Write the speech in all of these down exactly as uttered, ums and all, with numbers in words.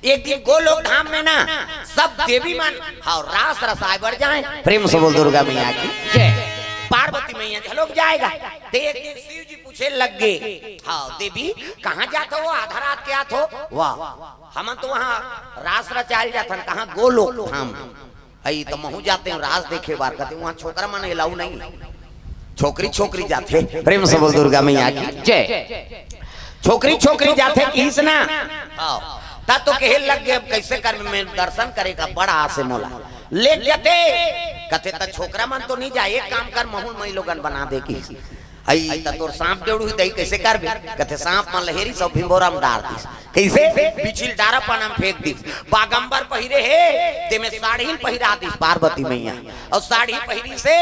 एक दिन गोलोक धाम में ना, सब देवी मन, हाँ, रास रसाए बर जाए। प्रेम से बोल दुर्गा मैया की। जय। पार्वती मैया घलोक जाएगा। ते एक दिन शिव जी पूछे लग गे, हाँ देवी, कहाँ जात हो, आधा रात के आत हो? वाह, हमन तो वहाँ रास रचाए जाथन। कहाँ? गोलोक धाम। अई तो महू जाते हूँ रास देखे बार, कहते वहाँ छोकरा मन अलाउ नहीं, छोकरी छोकरी जाथे। प्रेम से बोल दुर्गा मैया की। जय। छोकरी छोकरी जाथे किहिस ना। हाँ। ता तो कहे लग गे, अब कैसे कर, मैं दर्शन करे का बड़ा आस हे मोला, ले जाते। कथे त छोकरा मन तो नहीं जाए, एक काम कर, महू ल मई लोगन बना दे किहिस। अई त तोर सांप डेढ़ू ही दई, कैसे करबे? कथे सांप मन ल हेरिस अउ भिंभोरा म डार दिस। कैसे? बिछिल डारा पाना म फेंक दिस। बागंबर पहिरे हे, तेमे साड़ी ल पहिरा दिस पार्वती मैया। अउ साड़ी पहिरिस हे,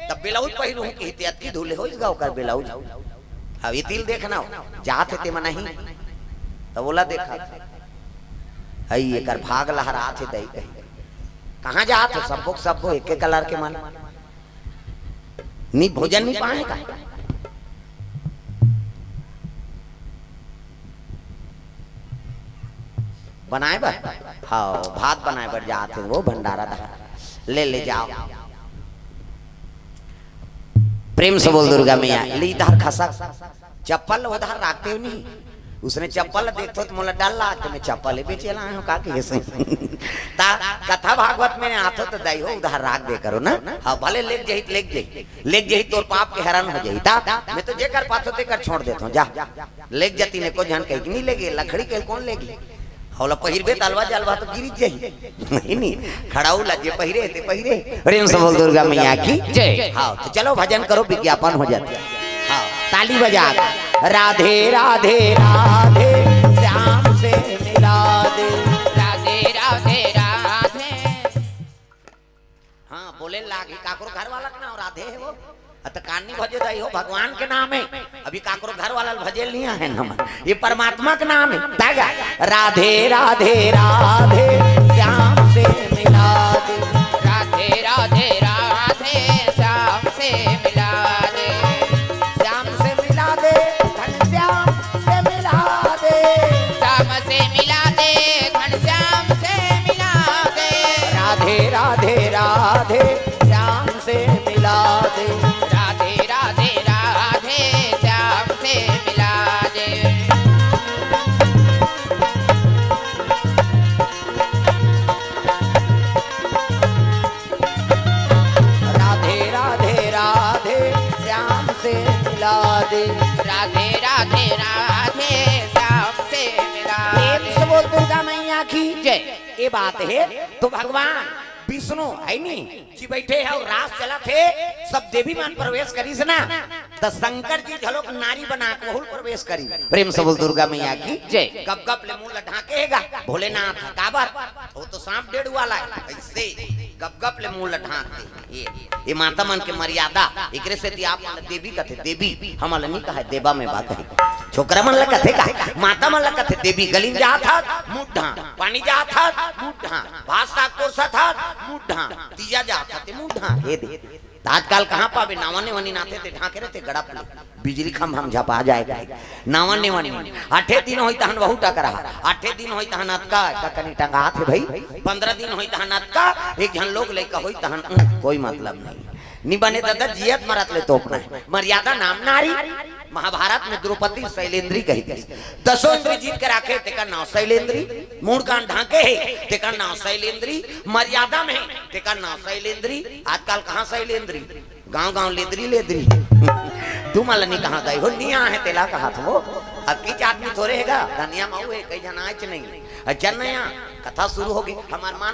त ब्लाउज पहिरू हूँ किहिस ते अतकी धुले होइस गा ओकर ब्लाउज। अब इतिल देखना हो, जात हे तेमा नहीं, त ओला देखा। अई एकर भाग लहरात हे दई कही। कहाँ जात हो? सब्बो के सब्बो एके कलर के मन। नी भोजन नी पाए का? बनाए बर? हाँ, भात बनाए बर जात हे वो भंडारा दा। ले, ले जाओ। प्रेम से बोल दुर्गा मैया। ले इधर खसक। चप्पल उधर राखते हो नहीं? उसने चप्पल देखथो त मोला डर लागथे, मैं चप्पल ही बेचे ला आए हूँ का कहे से। ता कथा भागवत में आथो त दाई हो उधर राख दे करो ना। हाँ, भले लेग जही त लेग जही, लेग जही तोर पाप के हरण हो जही। ता मैं तो जेकर पाथो तेकर छोड़ देथो, जा। लेग जती ने को झन कही कि नहीं लेगे, लकड़ी के कौन लेगी? हौला पहिरबे त अलवा जलवा तो गिरी जही। नहीं, नहीं, खड़ाऊ ला जे पहिरे, ते पहिरे। प्रेम से बोल दुर्गा मैया की। जय। हाँ, तो चलो भजन करो, विज्ञापन हो जाता। हाँ, ताली बजा। राधे, राधे, राधे, श्याम से मिला दे। राधे, राधे, राधे। हाँ, बोले लागी, काकरो घर वाला के नाम राधे हे वो। अत कान्नी भजे दाई हो, भगवान के नाम हे। अभी काकरो घर वाला ल भजे ल नहीं आहे ना, ये परमात्मा के नाम हे। तागा, राधे, राधे, राधे, श्याम से मिला दे। राधे, राधे, राधे, श्याम से मिला दे। श्याम से मिला दे, घनश्याम से मिला दे। श्याम से मिला दे, घनश्याम से मिला दे। राधे, राधे, राधे, श्याम से मिला दे। राधे, राधे, राधे, श्याम से मिला दे। राधे, राधे, राधे, श्याम से मिला दे। राधे, राधे, राधे, श्याम से मिला प्रेम दे। से बोल दुर्गा मैया की। जय। ये बात हे तो भगवान विष्णु हे नी जी बैठे हे अउ रास चलत हे, सब देवी मन प्रवेश करिस ना, त शंकर जी घलोक नारी बना के वहू ल प्रवेश करिस। प्रेम से बोल दुर्गा मैया की। जय। गप गप ले मुंह ल ढांके हे गा भोलेनाथ, काबर? वो तो सांप डेढ़ू वाला हे, ऐसे गप गप ले मुंह ल ढांक दे। ये, ये माता मन के मर्यादा, एकरे सेती आप मन ल देवी कथे, देवी, हमन ल नी कहे, देवा में बा कहे। छोकरा मन ल कथे का, माता मन ल कथे देवी। गली में जात हस, मुंह ढांक, पानी जात हस, मुंह ढांक, भात साग परोसत हस, मुंह ढांक, तीजा जात हस, ते मुंह ढांक, ये दे। त आजकल कहाँ पाबे, नावा नेवनी नाथे ते ढांके रहिथे गड़प ले। बिजली खंभा म झपा जाए कहे। नावा नेवनी। आठे दिन होई तहन वहू टकरा। आठे दिन होई तहन अतका, का कनी टंगात हे भई। पंद्रह दिन होई तहन अतका, एक झन लोग लइका होई तहन, उम, कोई मतलब नहीं। नी बने ददा, जियत मरत ले तोपना हे। मर्यादा नाम नारी। महाभारत में द्रौपदी शैलेंद्री कहिथे। दसों इंद्री जीत के राखे, तेकर नाव शैलेंद्री। मूड़ कान ढांके हे, तेकर नाव शैलेंद्री। मर्यादा में हे, तेकर नाव शैलेंद्री। आजकल कहाँ शैलेंद्री? गांव गांव लेदरी लेदरी। तुमन ल नी कहां दाई हो, नी आहे तेला कहात हो। अतकीच आदमी थोरे हे गा, धनिया मऊ हे, कई झन आएच नहीं। अ चल नया, कथा शुरू होगे, हमर मन,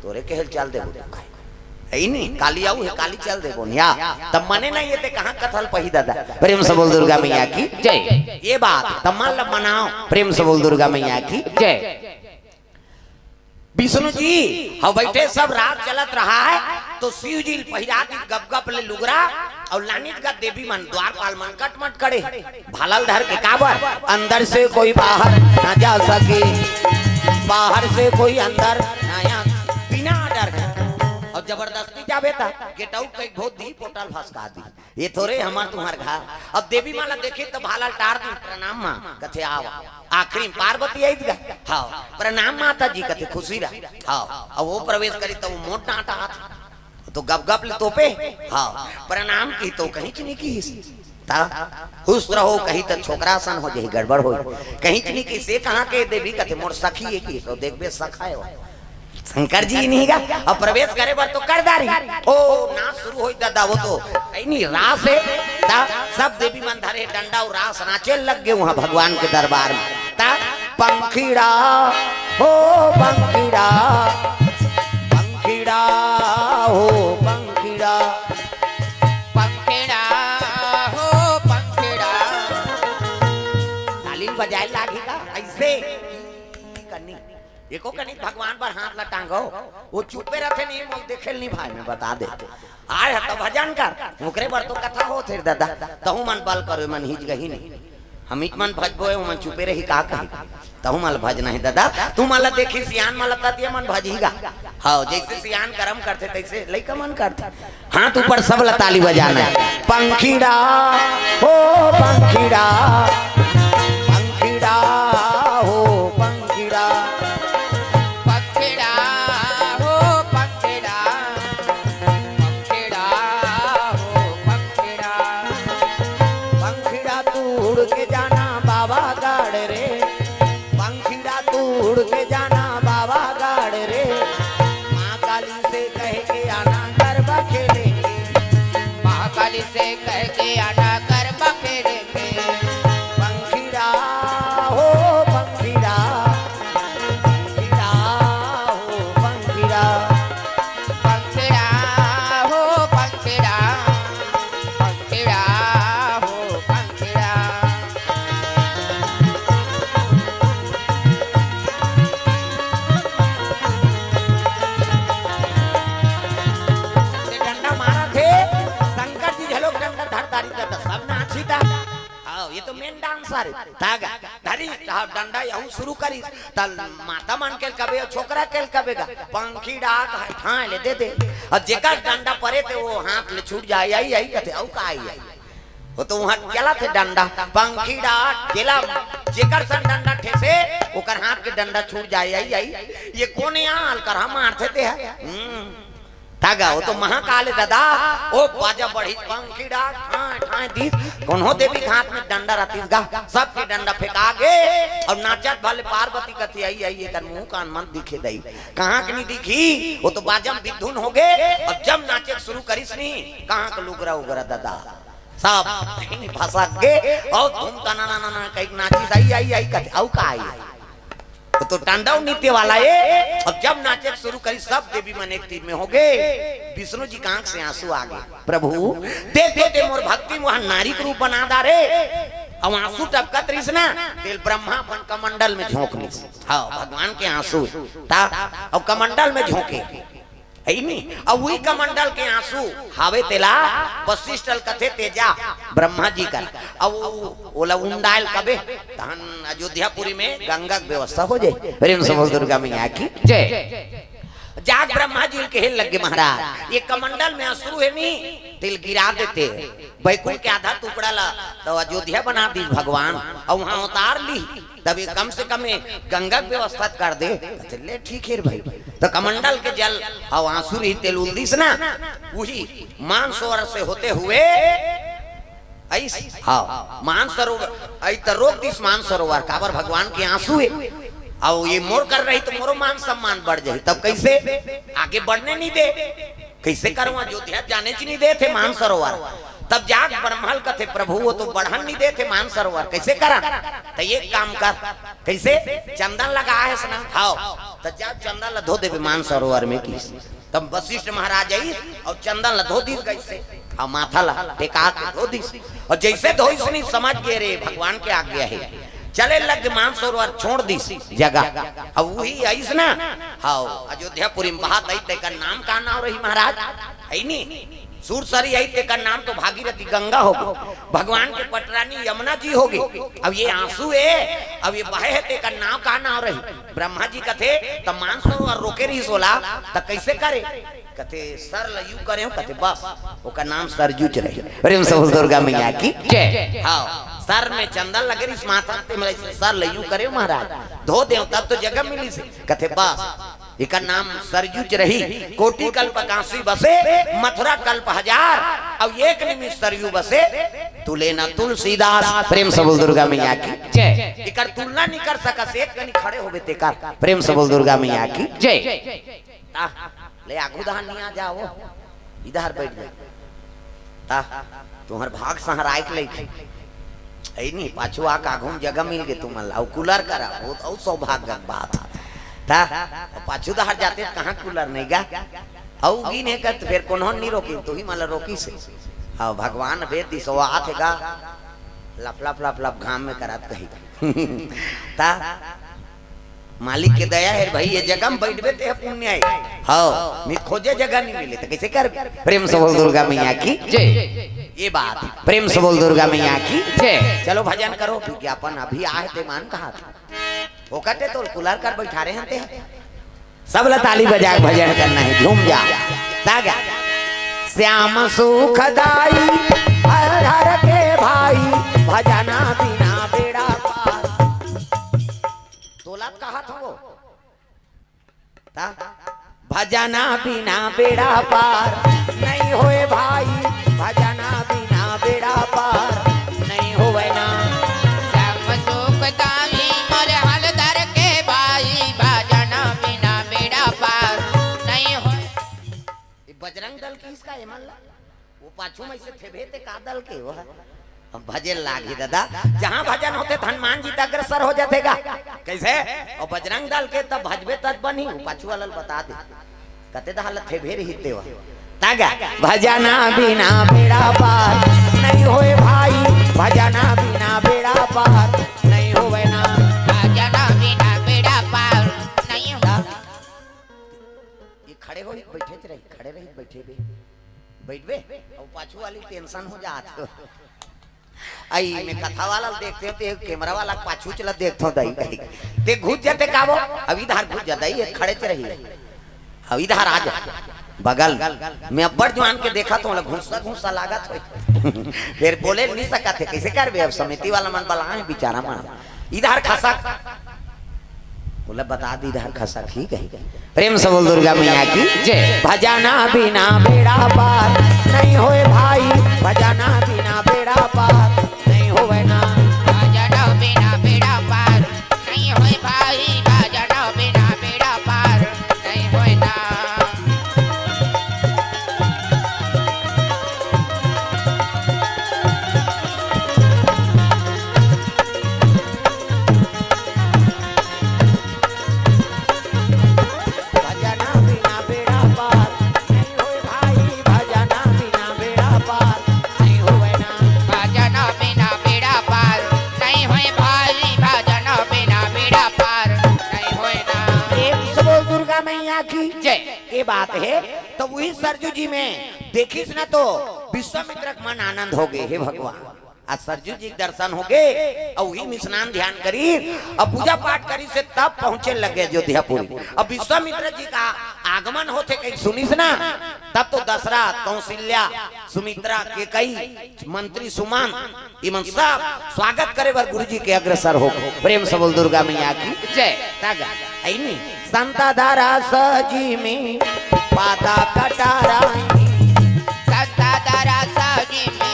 तोरे कहे ल चल देबो तू खाए। अई नी, काली आऊ हे, काली चल देबो निया। त मने नहीं हे ते कहां कथा ल पही ददा। प्रेम से बोल दुर्गा मैया की। जय। ये बात, त मन ल मनाओ, प्रेम से बोल दुर्गा मैया की। जय। विष्णु जी, हव बैठे सब रात चलत रहा हे, तो शिव जी पहिरा दिस गपगप ले लुगरा, अउ लानिस गा देवी मन, द्वारपाल मन कटमट खड़े, भाला ल धर के काबर, अंदर से कोई बाहर ना जा सके, बाहर से कोई अंदर ना आ, बिना डर के। अउ जबरदस्ती जाबे त गेटऊ कई भो दी पोटल भसका दी। ये थोरे हमर तुंहर घर। अब देवी माँ ला देखी त भाला ल टार दी, "प्रणाम माँ।" कथे, "आव।" आखिरी में पार्वती आइस गा। "हाँ।" "प्रणाम माता जी।" कथे, "खुशी रह।" "हाँ।" अब वो प्रवेश करी त वो मोट डांटा आत। तो गप गप ले तोपे। "हाँ।" प्रणाम की तो कहीं च नहीं की। ता खुश रहो, कहीं त छोकरा सन हो जाही, गड़बड़ हो। कहीं च नहीं की, "से कहाँ के देवी?" कथे, "मोर सखी है की।" तो देखबे सखा है वो। शंकर जी नहीं गा। अब प्रवेश करे बर तो कर डारी। ओ, नाच शुरू होई दादा, वो तो कहीं नहीं, रास है। ता सब देवी मन धरे डंडा और रास नाचे लग गए वहाँ भगवान के दरबार में। ता पंखीड़ा हो पंखीड़ा, पंखीड़ा हो पंखीड़ा, पंखीड़ा हो पंखीड़ा। ताली बजाए लागी का ऐसे करनी। एको कनिक भगवान बर हाथ ला टांगो, वो चुपे रथे नहीं, मोल देखे ल नहीं भाई, मैं बता दे। आय ह त भजन कर, ओकरे बर तो कथा होत हे दादा। तहू मन बल करो, मन हिच गही नहीं। हमीच मन भजबो हे, ओमन चुपे रही का कही। तहू मन ल भजना हे दादा, तू मन ल देखी सियान मन ल ततिया मन भजही गा। हाँ, जैसे सियान करम करथे तैसे लइका मन करथे। हाथ ऊपर, सब ला ताली बजाना है। पंखीड़ा हो पंखीड़ा, पंखीड़ा हो पंखीड़ा, पंखीड़ा हो पंखीड़ा, पंखीड़ा हो पंखीड़ा। पंखीड़ा तू उड़ के जाना बाबा गाड़ रे, पंखीड़ा तू उड़ के जाना बाबा गाड़ रे। माँ काली से कह के आना गरबा खेलेंगे। माँ काली से कह के आना गरबा खेलेंगे। पंखीड़ा हो पंखीड़ा, पंखीड़ा हो पंखीड़ा, पंखीड़ा हो पंखीड़ा, पंखीड़ा हो पंखीड़ा। ते डंडा मारत हे, शंकर जी घलोक डंडा धर डारिस, त सब नाचिस ता। हाँ, ये तो main dancer हे। तागा धरिस, हाँ, डंडा यहू शुरू करिस, त माता मन के कबे, छोकरा के कबे गा, पंखीड़ा, हाँ, ले दे दे। अउ जेकर डंडा परे ते वो हाथ ले छूट जाए, आई, आई कथे, अउ का आई, आई। वो तो वहाँ चलत हे डंडा, पंखीड़ा, जेला, जेकर सन डंडा ठेसे, ओकर हाथ के डंडा छूट जाए, आई, आई। ये कोन आल कर हम मारथे ते ह? हम्म। तागा, वो तो महाकाल हे दादा, ओ बाजा बढ़िस, पंखीड़ा, ठाए, ठाए दिस, कोनो देवी के हाथ में डंडा रहतिस गा, सबके डंडा फेंका गे, अउ नाचत भले पार्वती कथे, आई, आई, एकर मुंह कान मन दिखे दई। कहाँ के नहीं दिखी? वो तो बाजा में बिधुन हो गे, अउ जब नाचे के शुरू करिस नहीं, कहाँ के लुगरा उगरा दादा। सब बहिनी भसक गे, अउ धूम तना ना ना ना कहिके नाचिस, आई, आई, आई कथे, अउ का आई? वो तो तांडव नृत्य वाला हे। अउ जब नाचे के शुरू करिस, सब देवी मन एक तीर में हो गे। विष्णु जी के आंख से आंसू आ गे। प्रभु, देख तो ते मोर भक्ति में वहाँ नारी के रूप बना डारे। अउ आंसू टपकत रहिस ना, तेला ब्रह्मा अपन कमंडल में झोंक लिस। हाँ, भगवान के आंसू। ता, अउ कमंडल में झोंके। हे नी? अउ उही कमंडल के आंसू हावे तेला वशिष्ठ ल कथे तेजा ब्रह्मा जी कर। अउ ओला उंडायल कबे, तहन अयोध्यापुरी में गंगा के व्यवस्था हो जाए। प्रेम से बोल दुर्गा मैया की जय। जाग ब्रह्मा जी ल कहे लगे, महाराज, ये कमंडल में अश्रु हे नी, तेला गिरा देते, बैकुंठ के आधा टुकड़ा ला तो अयोध्या बना दिस भगवान, अउ वहाँ उतार ली। तब ये कम से कम ये गंगा के व्यवस्था कर दे। कथे, "ले ठीक हे रे भाई।" तो कमंडल के जल अउ आंसू रही तेला उल दिस ना, उही मानसरोवर से होते हुए आइस, हाँ, मानसरोवर, आई त रोक दिस मानसरोवर, काबर भगवान के आंसू हे। अउ ये मोर कर रही तो मोरो मान सम्मान बढ़ जाही, तब कैसे आगे बढ़ने नहीं दे? कैसे करवा? अयोध्या जाने च नहीं देथे मानसरोवर। तब जाग ब्रह्मा ल कथे, "प्रभु, वो तो बढ़न नहीं देथे मानसरोवर, कैसे करा?" त एक काम कर, कैसे? चंदन लगा हे सना, हाव, त जा चंदन ल धो देबे मानसरोवर में किस। तब वशिष्ठ महाराज आइस अउ चंदन ल धो दिस गइसे, अउ माथा ल टेका के धो दिस। अउ जैसे धोइस नहीं समझ गे रे भगवान के आज्ञा हे, चले लग मानसरोवर छोड़ दिस जगह। अउ उही आइस ना, हाव, अयोध्यापुरी में बहत आई, तेकर नाम का नाम रही महाराज? हे नी? सुरसरी आई, तेकर नाम तो भागीरथी गंगा हो गे। भगवान के पटरानी यमुना जी हो गे। अब ये आंसू हे, अब ये बहे हे, तेकर नाम का नाम रही? ब्रह्मा जी कथे, त मानसरोवर रोके रहिस ओला, त कैसे करे? कथे, "सर ल यू करे हो," कथे, "बस, ओकर नाम सरजूच रही।" प्रेम से बोल दुर्गा मैया की। जय। हाँ, सर में चंदन लगे रहिस माथा, ते मला सर ल यू करे हो महाराज, धो देव, तब तो जगह मिलिस हे। कथे, "बस, एकर नाम सरजूच रही।" "कोटि कल्प काशी बसे, मथुरा कल्प हजार, अउ एक निमिष सरयू बसे, तुले न तुलसीदास।" प्रेम से बोल दुर्गा मैया की। जय। एकर तुलना नहीं कर सकस, एक कनी खड़े होबे तेकर। प्रेम से बोल दुर्गा मैया की। जय। ता, ले आगू डहर नहीं आ जाओ, इधर बैठ जा। ता, तुम्हर भाग सहराय के लइके। ऐ नहीं, पाछू आके आगू में जगह मिल गे तुमन ला, अउ कूलर करा, वो तो अउ सौभाग्य के बात हे। ता, पाछू डहर जाते त कहाँ कूलर नहीं गा? अउ गिन हे कत, फेर कोनो नहीं रोकी, तू ही मला रोकिस हे। हाँ, भगवान भेज दिस, वो आत हे गा, लप लप लप लप घाम में करत कही। ता, मालिक के दया हे भाई, ये जगह में बैठबे ते पुण्य हे। हाँ, नहीं खोजे जगह नहीं मिले त कइसे करबे? प्रेम से बोल दुर्गा मैया की। जय। ये बात, प्रेम से बोल दुर्गा मैया की। जय। चलो भजन करो, विज्ञापन अभी आहे ते मान कहा था। ओकर ते तो कूलर कर बैठा रहे हैं ते। सब ला ताली बजा के भजन करना हे, झूम जा। ता गा। श्याम सुखदाई, हर हर के भाई, भजना बिना बेड़ा पार। तोला कहा था वो? ता? भजना बिना बेड़ा पार नहीं होए भाई, भजना बिना बेड़ा पार नहीं होए ना। श्याम सुखदाई मोर हलधर के भाई, भजना बिना बेड़ा पार नहीं होए। ये बजरंग दल के इसका एमन ला? वो पाछू में से थेबे ते का दल के वो हे? अब भजे लागही दादा, जहाँ भजन होथे त हनुमान जी त अग्रसर हो जाथे गा। कइसे? अउ बजरंग दल के तब भजबे तब बनही, वो पाछू वाला ल बता दे। कते दहा ल थेबे रही तेवा। ता गा, भजना बिना बेड़ा पार नहीं होए भाई, भजना बिना बेड़ा पार नहीं होए ना। भजना बिना बेड़ा पार नहीं होए। ये खड़े होही, बैठे रही, खड़े रही, बैठे बे, बैठबे, अउ पाछू वाली tension हो जात। अई, मैं कथा वाला ल देखते हो, ते camera वाला के पाछू चला देखत हो, दाई, दाई। ते घुस जाते का वो? अब इधर घुस जा, दाई, ये खड़े च रही। अब इधर आ जा, बगल में। अब्बड़ जुआन के देखत हो, घुस्सा, घुस्सा लागत हो। फेर बोले नहीं सकत हे, कइसे करबे? अब समिति वाला मन बलाए, बिचारा मन। इधर खसक। बोला, बता दी इधर खसक ही कही। प्रेम से बोल दुर्गा मैया की। जय। भजना बिना बेड़ा पार नहीं होए भाई, भजना बिना बेड़ा पार नहीं होए ना। भजना बिना बेड़ा पार नहीं होए भाई, भजना बिना बेड़ा पार नहीं होए ना। भजना बिना बेड़ा पार नहीं होए भाई, भजना बिना बेड़ा पार नहीं होए ना। भजना बिना बेड़ा पार नहीं होए भाई, भजना बिना बेड़ा पार नहीं होए ना। प्रेम से बोल दुर्गा मैया की। जय। ये बात हे, त उही सरजू जी में देखिस ना, त विश्वामित्र के मन आनंद हो गे, हे भगवान। आज सरजू जी के दर्शन हो गे, अउ उही में स्नान ध्यान करी, अउ पूजा पाठ करी से तब पहुंचे लगे अयोध्यापुरी। अब विश्वामित्र जी का आगमन होथे कही सुनिस ना, तब तो दशरथ, कौशल्या, सुमित्रा, केकई, मंत्री सुमंत, इमन सब स्वागत करे बर गुरु जी के अग्रसर हो। प्रेम से बोल दुर्गा मैया की। जय। ता गा, ऐनी। संत दरस जिमि पातक टरही। संत दरस जिमि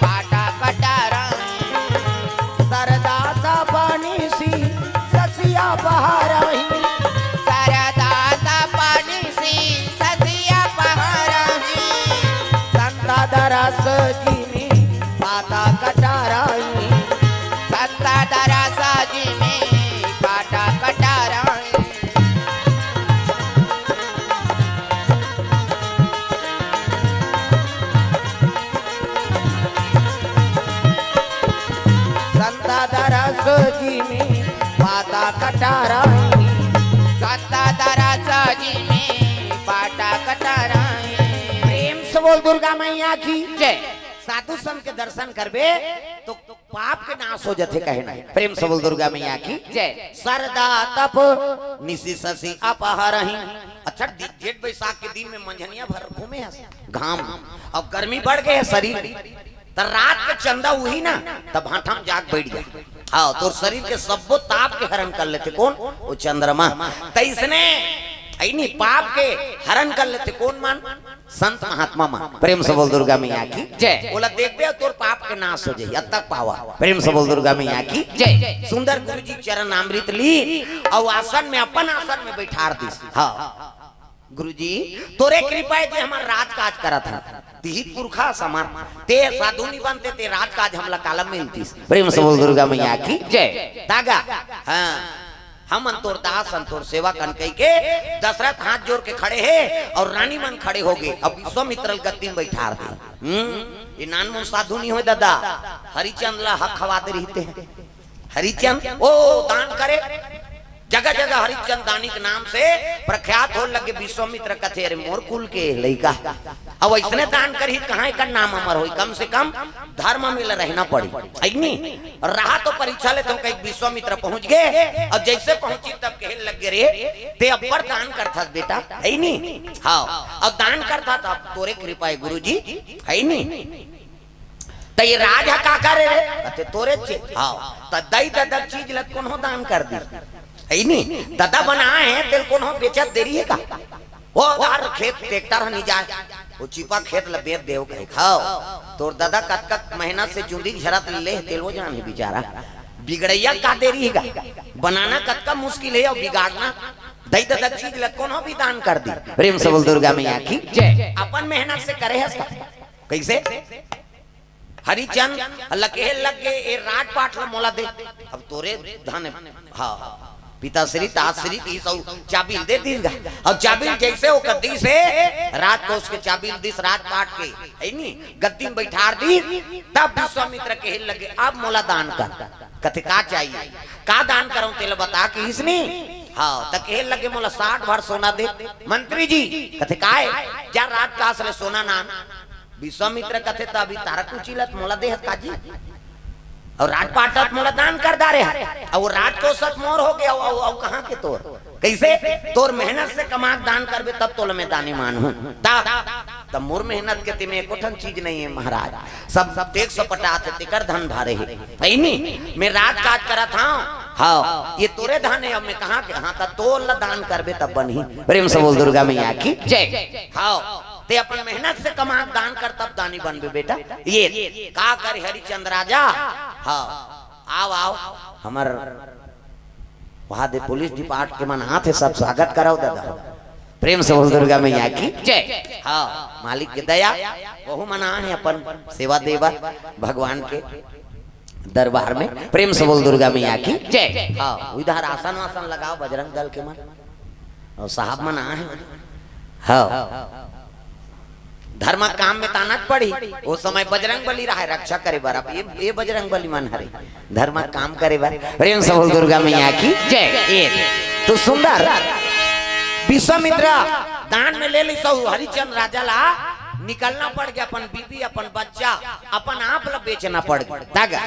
पातक टरही। सरधा सपनिसि ससिया पहरही। सरधा सपनिसि ससिया पहरही। संत दरस जिमि पातक टरही। संत दरस जिमि पातक टरही। संत दरस जिमि पातक टरही। संत दरस जिमि पातक टरही। प्रेम से बोल दुर्गा मैया की। जय। साधु संत के दर्शन करबे तो पाप के नाश हो जाथे कहे ना। प्रेम से बोल दुर्गा मैया की जय। सरदा तप निशि शशि अपहरही। अच्छा, दि-, जेठ बैसाख के दिन में मंझनिया भर घूमे हस घाम, अब गर्मी बढ़ गए है शरीर, त रात के चंदा उही ना, तब भाठा में जाके बैठ जाए। हाँ, तोर शरीर के सब्बो ताप के हरण कर लेथे। कौन? वो चंद्रमा। तैसने ऐनी पाप के हरण कर लेथे। कौन मन? संत महात्मा मन। प्रेम से बोल दुर्गा मैया की जय। ओला देखबे, तोर पाप के नाश हो जाही, अतक पावा। प्रेम से बोल दुर्गा मैया की जय। सुंदर गुरुजी चरणामृत लीन अउ आसन में, अपन आसन में बैठार दिस। हाँ, गुरुजी, तोरे कृपा हे जे हमर राजकाज करत हन। तिही पुरखा समर, ते साधु नी बनते, ते राजकाज हमला काला मिलतिस। प्रेम से बोल दुर्गा मैया की जय। तागा, हाँ, हमन तोर दास हन, तोर सेवक हन कहिके दशरथ हाथ जोर के खड़े हे अउ रानी मन खड़े हो गे। अब विश्वामित्र ल गद्दी में बैठार दे। हम्म, ये नानमुन साधु नी होय दादा, हरिचंद ला हक खवा दे रहिते। हरिचंद, ओ दान करे, जगह जगह हरिचंद दानी के नाम से प्रख्यात होय लगे। विश्वामित्र कथे, "अरे मोर कुल के लइका।" अब अइसने दान करही, कहाँ एकर नाम अमर होही? कम से कम धर्म में ल रहना पड़ी, है नी? रहा तो परीक्षा लेथों, कहीं विश्वामित्र पहुंच गे, अउ जइसे पहुंची तब कहे लग गे, "रे, ते अब्बड़ दान करथस बेटा, है नी?" हाँ, अउ दान करथस, अब तोरे कृपा हे गुरुजी, है नी? त ये राज ह का करे रे? कथे तोरे चे। हाँ, त दई ददा चीज ल कोनो दान कर दी, है नी? ददा बनाए हे, तेल कोनो बेचत देरी हे का? ओ यार, खेत ट्रैक्टर ह नी जाए, वो चिपा खेत ल बेच देव कहे। हाँ, तोर ददा कतका मेहनत से चुंदी झरत ले, तेल वो जान हे बेचारा। बिगड़ैया का देरी हे का? बनाना कतका मुश्किल हे अउ बिगाड़ना। दई ददा चीज ल कोनो भी दान कर दी। प्रेम से बोल दुर्गा मैया की जय। अपन मेहनत से करे हस का? कइसे? हरिचंद ल कहे लग गे, "ए राजपाट ल मोला दे।" अब तोरे धन हे। हाँ, पिताश्री, ताश्री की सब चाबी ल दे दीस गा। अउ चाबी ल जइसे ओकर दीस हे, राजकोष के चाबी ल दीस राजपाट के, है नी? गद्दी में बैठार दीस, तब विश्वामित्र कहे लगे, "अब मोला दान कर।" कथे, "का चाहिए? का दान करंव, तेला बता," कहिस नी। हाँ, त कहे लगे, "मोला साठ भार सोना दे।" मंत्री जी कथे, "काय?" "जा राजकोष ले सोना लान।" विश्वामित्र कथे, "त अभी तारा कुचीलत मोला देहत काजी? अउ राजपाटत मोला दान कर डारे हस, अउ वो राजकोषत मोर हो गे, अउ, अउ, अउ कहाँ के तोर? कइसे? तोर मेहनत से कमा के दान करबे, तब तोला मैं दानी मानहूँ।" ता, त मोर मेहनत के तेमे एको ठन चीज नइ हे महाराज, सब, सब टैक्स पटात हे, तेकर धन भरे हे, है नी? मैं राजकाज करत हंव, हाँ, ये तोरे धन हे, अब मैं कहाँ के? हाँ, त तोर ला दान करबे तब बनही। प्रेम से बोल दुर्गा मैया की जय। हाँ। ते अपन मेहनत से कमा के दान कर, तब दानी बनबे बेटा। ये का करे हरिचंद राजा? हाँ, आव, आव, हमर वहाँ दे पुलिस डिपार्ट के मन आथे, सब स्वागत करव दादा। प्रेम से बोल दुर्गा मैया की जय। हाँ, मालिक के दया, वहू मन आहे अपन सेवा देवा भगवान के दरबार में। प्रेम से बोल दुर्गा मैया की जय। हाँ, उधर आसन वासन लगाव बजरंग दल के मन, अउ साहब मन आहे। हाँ, धर्म काम में ताना पड़ी। ओ समय बजरंग बली रहे रक्षा करे बर, अब ये, ये बजरंग बली मन हरे धर्म काम करे बर। प्रेम से बोल दुर्गा मैया की जय। ये तो सुंदर विश्वामित्र दान में ले ली सौ हरिचंद राजा ला निकलना पड़ गया, अपन बीबी, अपन बच्चा, अपन आप ला बेचना पड़ गया। दागा,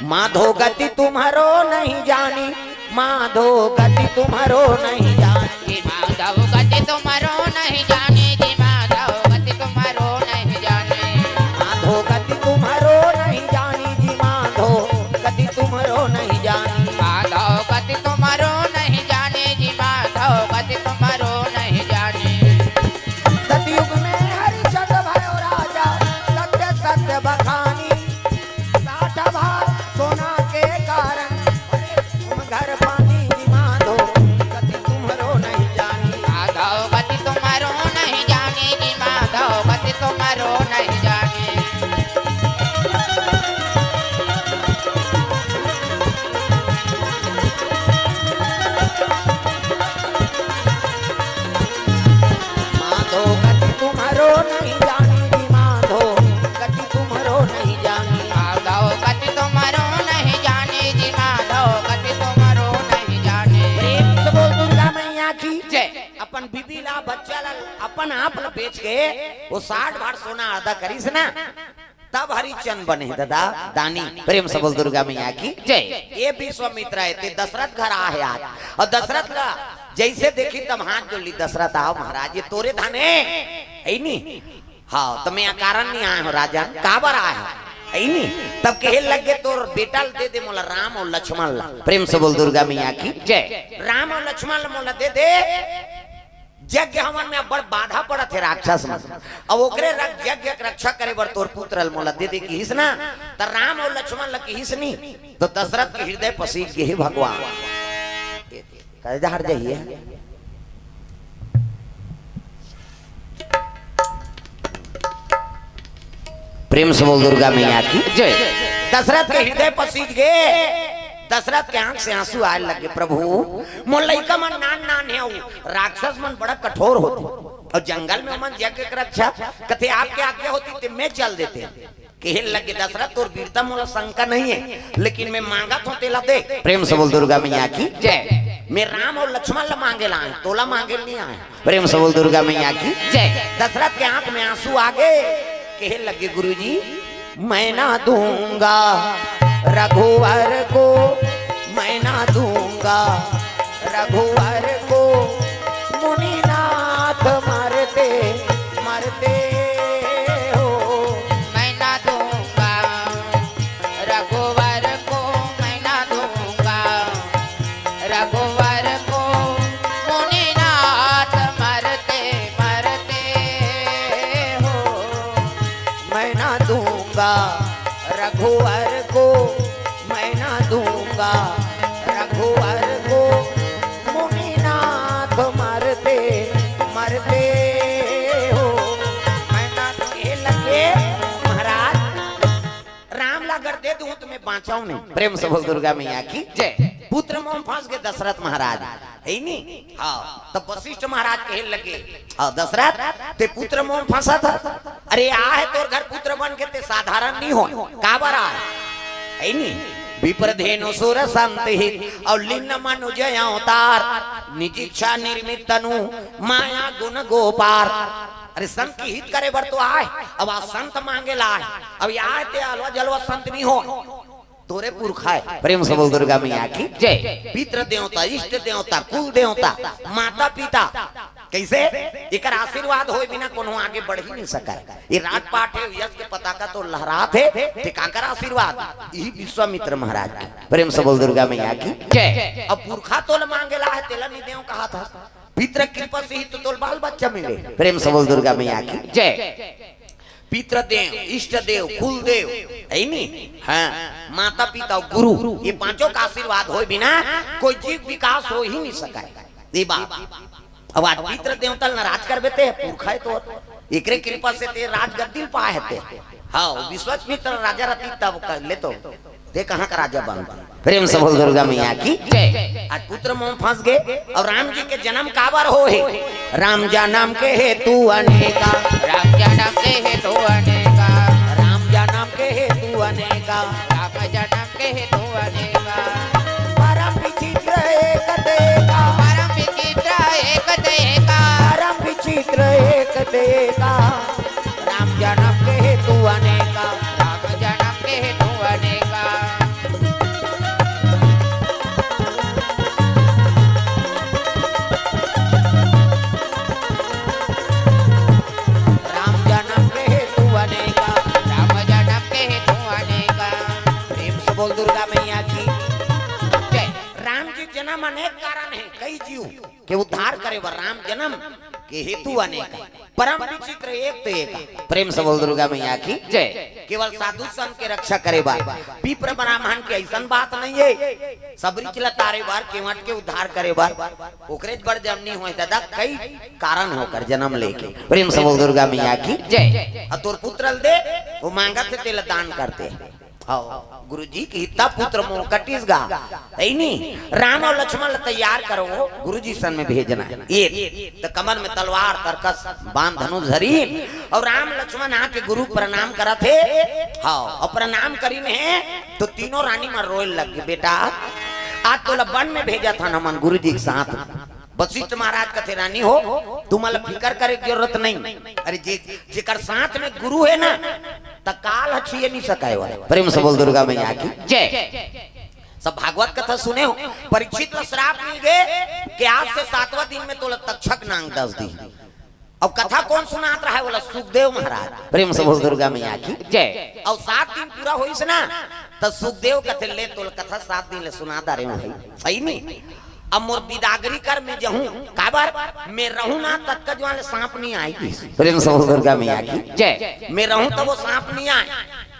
माधो गति तुम्हरो नहीं जानी, माधो गति तुम्हरो नहीं जानी। जी माधो गति तुम्हरो नहीं जानी, जी माधो गति तुम्हरो नहीं जानी। माधो गति तुम्हरो नहीं जानी, जी माधो गति तुम्हरो नहीं जानी। माधो गति तुम्हरो नहीं जानी, जी माधो गति तुम्हरो नहीं जानी। सतयुग में हरिचंद भयो राजा, सत्य सत्य बखानी। साठ भार सोना के कारण, भरे तुम घर पानी। जी माधो गति तुम्हरो नहीं जानी। माधो गति तुम्हरो नहीं जानी, जी माधो गति तुम्हरो नहीं जानी। माधो गति तुम्हरो नहीं जानी जी, माधो गति तुम्हरो नहीं जानी। माधो गति तुम्हरो नहीं जानी जी, माधो गति तुम्हरो नहीं जानी। प्रेम से बोल दुर्गा मैया की जय। अपन बीबी ला, बच्चा ला, अपन आप ला बेच के वो साठ भार सोना आधा करिस ना, तब हरिचंद बने हे दादा दानी। प्रेम से बोल दुर्गा मैया की जय। ये विश्वामित्र आए थे, दशरथ घर आए हे आज। अउ दशरथ ला जइसे देखिस तब हाथ जोड़ लिस, "दशरथ, आव महाराज, ये तोरे धन हे, हे नी? हाँ, त मैं अकारण नइ आए हँव राजन, काबर आए हँव, हे नी?" तब कहे लगे, "तोर बेटा ल दे दे मोला, राम अउ लक्ष्मण ला।" प्रेम से बोल दुर्गा मैया की जय। "राम अउ लक्ष्मण ल मोला दे दे।" यज्ञ हवन में अब्बड़ बाधा पड़त हे राक्षस मन। अब ओकरे रक-, यज्ञ के रक्षा करे बर तोर पुत्र ल मोला दे दे किहिस ना, त राम अउ लक्ष्मण ल किहिस नी, त दशरथ के हृदय पसीज गे हे भगवान। कहे जा हर जाइए। प्रेम से बोल दुर्गा मैया की जय। दशरथ के हृदय पसीज गे, दशरथ के आंख से आंसू आए लगे, "प्रभु, मोर लइका मन नान नान हे, अउ राक्षस मन बड़ा कठोर होथे, अउ जंगल में ओमन यज्ञ के रक्षा, कथे आपके आज्ञा होती त मैं चल देतेंव।" कहे लगे, "दशरथ, तोर वीरता मोला शंका नइ हे, लेकिन मैं मांगत हँव तेला दे।" प्रेम से बोल दुर्गा मैया की जय। "मैं राम अउ लक्ष्मण ला मांगे ला आए हँव, तोला मांगे नइ आए हँव।" प्रेम से बोल दुर्गा मैया की जय। दशरथ के आंख में आंसू आ गे, कहे लगे, "गुरुजी, मैं ना दूंगा रघुवर को, मैं ना दूंगा रघुवर को, मुनिनाथ मरते मरते हो।" मैं ना दूंगा रघुवर को, मैं ना दूंगा रघुवर को, मुनिनाथ मरते मरते हो। मैं ना दूंगा रघुवर को, मैं ना दूंगा रघुवर को, मुनिनाथ मरते मरते हो। मैं ना दूंगा, लगे महाराज, राम ला अगर दे दूं त मैं बांचहूं नहीं। प्रेम से बोल दुर्गा मैया की जय। पुत्र मोह में फंस गे दशरथ महाराज, हे नी? हाँ, तब वशिष्ठ महाराज कहे लगे, "हाँ दशरथ, तें पुत्र मोह में फंसत हस? अरे आए हे तोर घर पुत्र बन के, तें साधारण नइ होय, काबर आए हे, हे नी? विप्र धेनु सुर संत हित, अउ लीन मनुज अवतार, निज इच्छा निर्मित तनु, माया गुण गो पार।" अरे संत के हित करे बर तो आए, अब आज संत मांगे ला आए, अब आए तें अलवा जलवा संत नइ होय, तोरे पुरखा हे। प्रेम से बोल दुर्गा मैया की जय। पितृ देवता, इष्ट देवता, कुल देवता, माता पिता, कइसे एकर आशीर्वाद होय बिना कोनो आगे बढ़ ही नइ सकय। ये राजपाट हे, यश के पताका तो लहरात हे, तें काकर आशीर्वाद? इही विश्वामित्र महाराज के। प्रेम से बोल दुर्गा मैया की जय। अब पुरखा तोला मांगे ला हे, तेला नइ देंव कहत हस। पितृ कृपा से ही तो तोला बाल बच्चा मिले। प्रेम से बोल दुर्गा मैया की जय। पितृ देव, इष्ट देव, कुल देव, हे नी? हाँ, माता पिता, गुरु, ये पांचों का आशीर्वाद होय बिना कोई जीव विकास हो ही नइ सकय। ये बात। अब आज पितृ देवता ल नाराज करबे तें, पुरखा हे तोर, एकरे कृपा से तें राजगद्दी ल पाए हस तें। हाँ, विश्वामित्र राजा रहतिस तब कर लेतेंव, तें कहाँ का राजा बनतेस? प्रेम से बोल दुर्गा मैया की जय। आज पुत्र मोह में फंस गे। अउ राम जी के जनम काबर होय हे? राम जनम के हेतु अनेका। राम जनम के हेतु अनेका। राम जनम के हेतु अनेका। राम जनम के हेतु अनेका। परम विचित्र एक देखा। परम विचित्र एक देखा। परम विचित्र एक देखा। राम जनम के हेतु अनेका। राम जनम के हेतु अनेका। राम जनम के हेतु अनेका। राम जनम के हेतु अनेका। प्रेम से बोल दुर्गा मैया की जय। राम जी जनम अनेक कारण हे, कई जीव के उद्धार करे बर राम जनम के हेतु अनेक हे। परम विचित्र एक ते एक हे। प्रेम से बोल दुर्गा मैया की जय। केवल साधु संत के रक्षा करे बर, विप्र ब्राह्मण के अइसन बात नइ हे। सबरी चिल्ला तारे बर, केवट के उद्धार करे बर, ओकरे बर जनम नइ होय दादा, कई कारण हे ओकर जनम लेके। प्रेम से बोल दुर्गा मैया की जय। अउ तोर पुत्र ल दे, वो मांगत हे, तेला दान कर दे। हाँ, गुरुजी के हित ता पुत्र मोह कटिस गा, हे नी? राम अउ लक्ष्मण ल तैयार करो, गुरुजी सन में भेजना हे। एक त कमर में तलवार तरकस बांध धनुष धरी, अउ राम लक्ष्मण आके गुरु प्रणाम करत हे। हाँ, अउ प्रणाम करिन हे त तीनों रानी मन रोए लग गे, "बेटा, आज तोला वन में भेजत हन हमन गुरुजी के साथ।" वशिष्ठ महाराज कथे, "रानी हो, तुमन ल फिकर करे के जरूरत नइ। अरे जे, जेकर साथ में गुरु हे ना, त काल ह छुए नहीं सकय ओला। प्रेम से बोल दुर्गा मैया की। जय। सब भागवत कथा सुने हो। परीक्षित ल श्राप मिल गे कि आज से सातवां दिन में तोला तक्षक नांग डस दिही। अब कथा कोन सुनात रहय ओला? सुखदेव महाराज। प्रेम से बोल दुर्गा मैया की। जय। अब सात दिन पूरा होइस ना, त सुखदेव कथे, "ले तोला कथा सात दिन ले सुना डारेंव भाई, सही नहीं? अब मोर बिदागरी कर, मैं जहूं, काबर मैं रहूं ना, ततका जुवार ले सांप नहीं आय।" प्रेम से बोल दुर्गा मैया की। जय। मैं रहूं त वो सांप नहीं आय।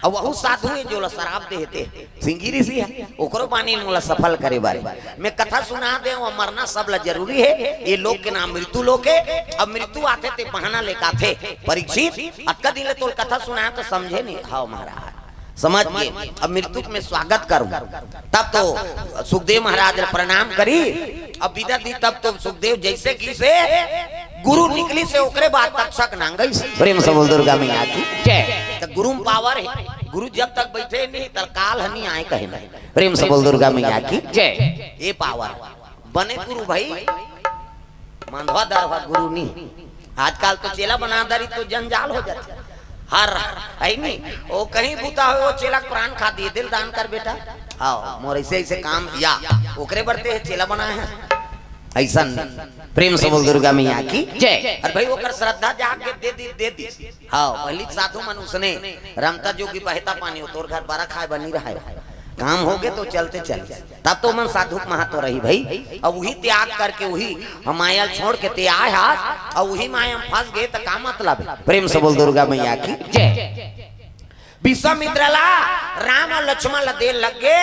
अब वहू साधु हे जोला श्राप दे हे ते, सिंगी ऋषि हे, ओकरो बानी मोला सफल करे बारे। मैं कथा सुना देंव, मरना सब ला जरूरी हे। ये लोक के नाम मृत्यु लोक हे। अब मृत्यु आथे ते बहाना लेके आथे। परीक्षित, अतका दिन ले तोला कथा सुनाय त समझे नहीं। हव महाराज, समझ गे, अब मृत्यु के मैं स्वागत करूं। तब तो सुखदेव महाराज ल प्रणाम करी, अब बिदा दी। तब तो सुखदेव जइसे कि से गुरु निकलिस हे, ओकरे बाद तक्षक नांगइस। प्रेम से बोल दुर्गा मैया की। जय। त गुरु म power हे, गुरु जब तक बइठे नहीं, तब काल ह नहीं आय कहे नहीं। प्रेम से बोल दुर्गा मैया की। जय। ये power बने गुरु भाई, मंधवा दरवा गुरु नहीं। आजकल तो चेला बना डारी तो जंजाल हो जाथे। हर, हे नहीं, वो कहीं बूता होय, वो चेला के प्राण खा दिही, दिल दान कर बेटा। हव, मोर अइसे अइसे काम या, ओकरे बर ते चेला बनाय हस। अइसन प्रेम से बोल दुर्गा मैया की। जय। अरे भाई, ओकर श्रद्धा जाग के दे दी, दे दी। हव, पहिली साधु मन उसने रमता जोगी बहता पानी, वो तोर घर बरा खाय बर नहीं रहय। काम हो गे तो चलते चले। तब तो मन साधु के महत्व रही भाई। अब उही त्याग करके, उही माया ल छोड़ के ते आय हस, अउ उही माया म फंस गे त का मतलब हे? प्रेम से बोल दुर्गा मैया की। जय। विश्वामित्र ला राम अउ लक्ष्मण ला दे लग गे,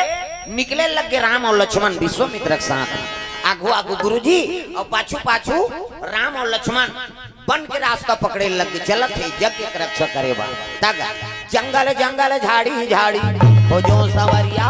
निकले लग गे राम अउ लक्ष्मण विश्वामित्र के साथ। आगू आगू गुरुजी अउ पाछू पाछू राम अउ लक्ष्मण वन के रास्ता पकड़े लग गे, चलत हे यज्ञ के रक्षा करे बर। तग जंगल जंगल झाड़ी झाड़ी खोजो संवरिया,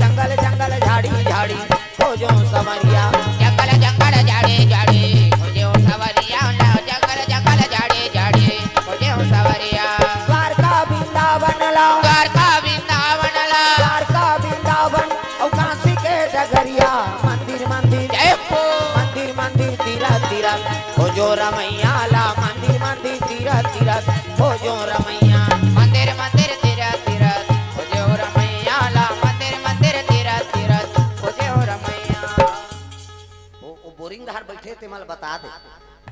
जंगल जंगल झाड़ी झाड़ी खोजो संवरिया। जंगल जंगल झाड़ी झाड़ी खोजो संवरिया, ना जंगल जंगल झाड़ी झाड़ी खोजो संवरिया। द्वारका वृंदावन ला, द्वारका वृंदावन ला, द्वारका वृंदावन अउ काशी के डगरिया। मंदिर मंदिर, जय हो। मंदिर मंदिर, तीरथ तीरथ खोजो रमैया ला। मंदिर मंदिर, तीरथ तीरथ खोजो रमैया। मंदिर मंदिर, तीरथ तीरथ खोजो रमैया ला। मंदिर मंदिर, तीरथ तीरथ खोजो रमैया। वो, वो बोरिंग डहर बइठे हे, ते मन ल बता दे,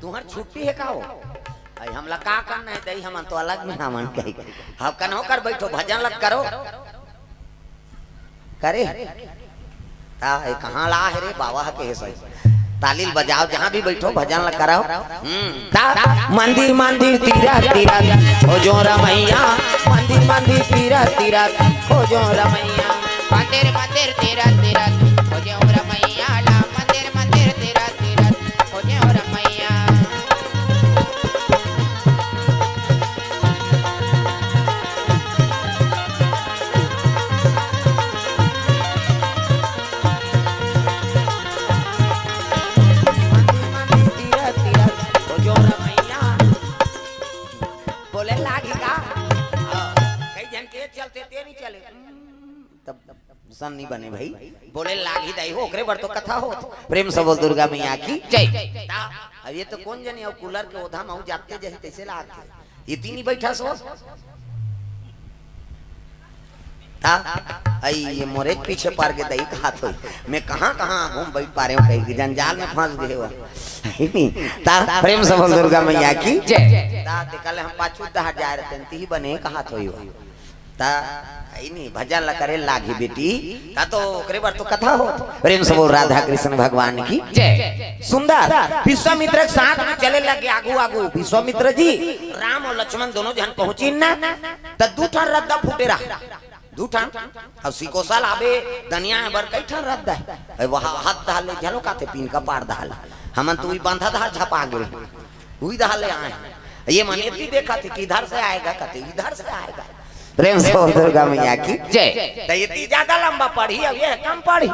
तुंहर छुट्टी हे का वो? अई हमला का करना हे दई, हमन तो अलग में हमन कही। हव कन्हो कर बइठो, भजन लग करो। करे? ता, ए, कहाँ ला हे रे बाबा के हे सही? ताली ल बजाओ, जहाँ भी बइठो, भजन ल कराओ। हम्म, ता, मंदिर, मंदिर, तीरथ, तीरथ, खोजो रमैया। मंदिर, मंदिर, तीरथ, तीरथ, खोजो रमैया। मंदिर, मंदिर, तीरथ, तीरथ, खोजो रमैया। ला मंदिर, मंदिर, तीरथ, तीरथ, खोजो रमैया। मंदिर, मंदिर, तीरथ, तीरथ, खोजो रमैया। बोले लागही का? हाँ, कई झन के चलथे ते नहीं चले। तब सन नहीं बने भाई, बोले लागही दाई हो, ओकरे बर तो कथा हो। प्रेम से बोल दुर्गा मैया की जय। ता, अब ये तो कोन जनी अउ कूलर के ओधा म अउ जाते जही तइसे लागथे। इतनी बैठा सो। ता, अई ये मोरे पीछे पार के दई कहात होई। मैं कहाँ कहाँ घूम बैठ पा रहे हूँ, कहीं की जंजाल में फंस गए हो। है नहीं? ता, प्रेम से बोल दुर्गा मैया की जय। ता, ते कल हम पाछू दहा जा रहे थे, तिही बने कहात होई हो। ता, है नहीं, भजन ला करे लागी बेटी, ता तो ओकरे बर तो कथा हो। प्रेम से बोल राधा कृष्ण भगवान की जय। सुंदर, विश्वामित्र के साथ में चले लगे आगू आगू। विश्वामित्र जी, राम अउ लक्ष्मण दोनों झन पहुंचिन ना, त दू ठन रद्दा फूटे रहा। दू ठन। अउ सिकोसा लाबे, दनिया बर कई ठन रद्दा हे। ए, वहाँ हाथ डाल ले, झलो काथे पीन का पार डाल। हमन तो उही बांधा धार झपा गे। उही डाल ले आए। ये मन एती देखा थे, किधर से आएगा, कहते, "इधर से आएगा।" प्रेम से बोल दुर्गा मैया की जय। त एती ज्यादा लंबा पढ़ी, अब ये कम पढ़ी।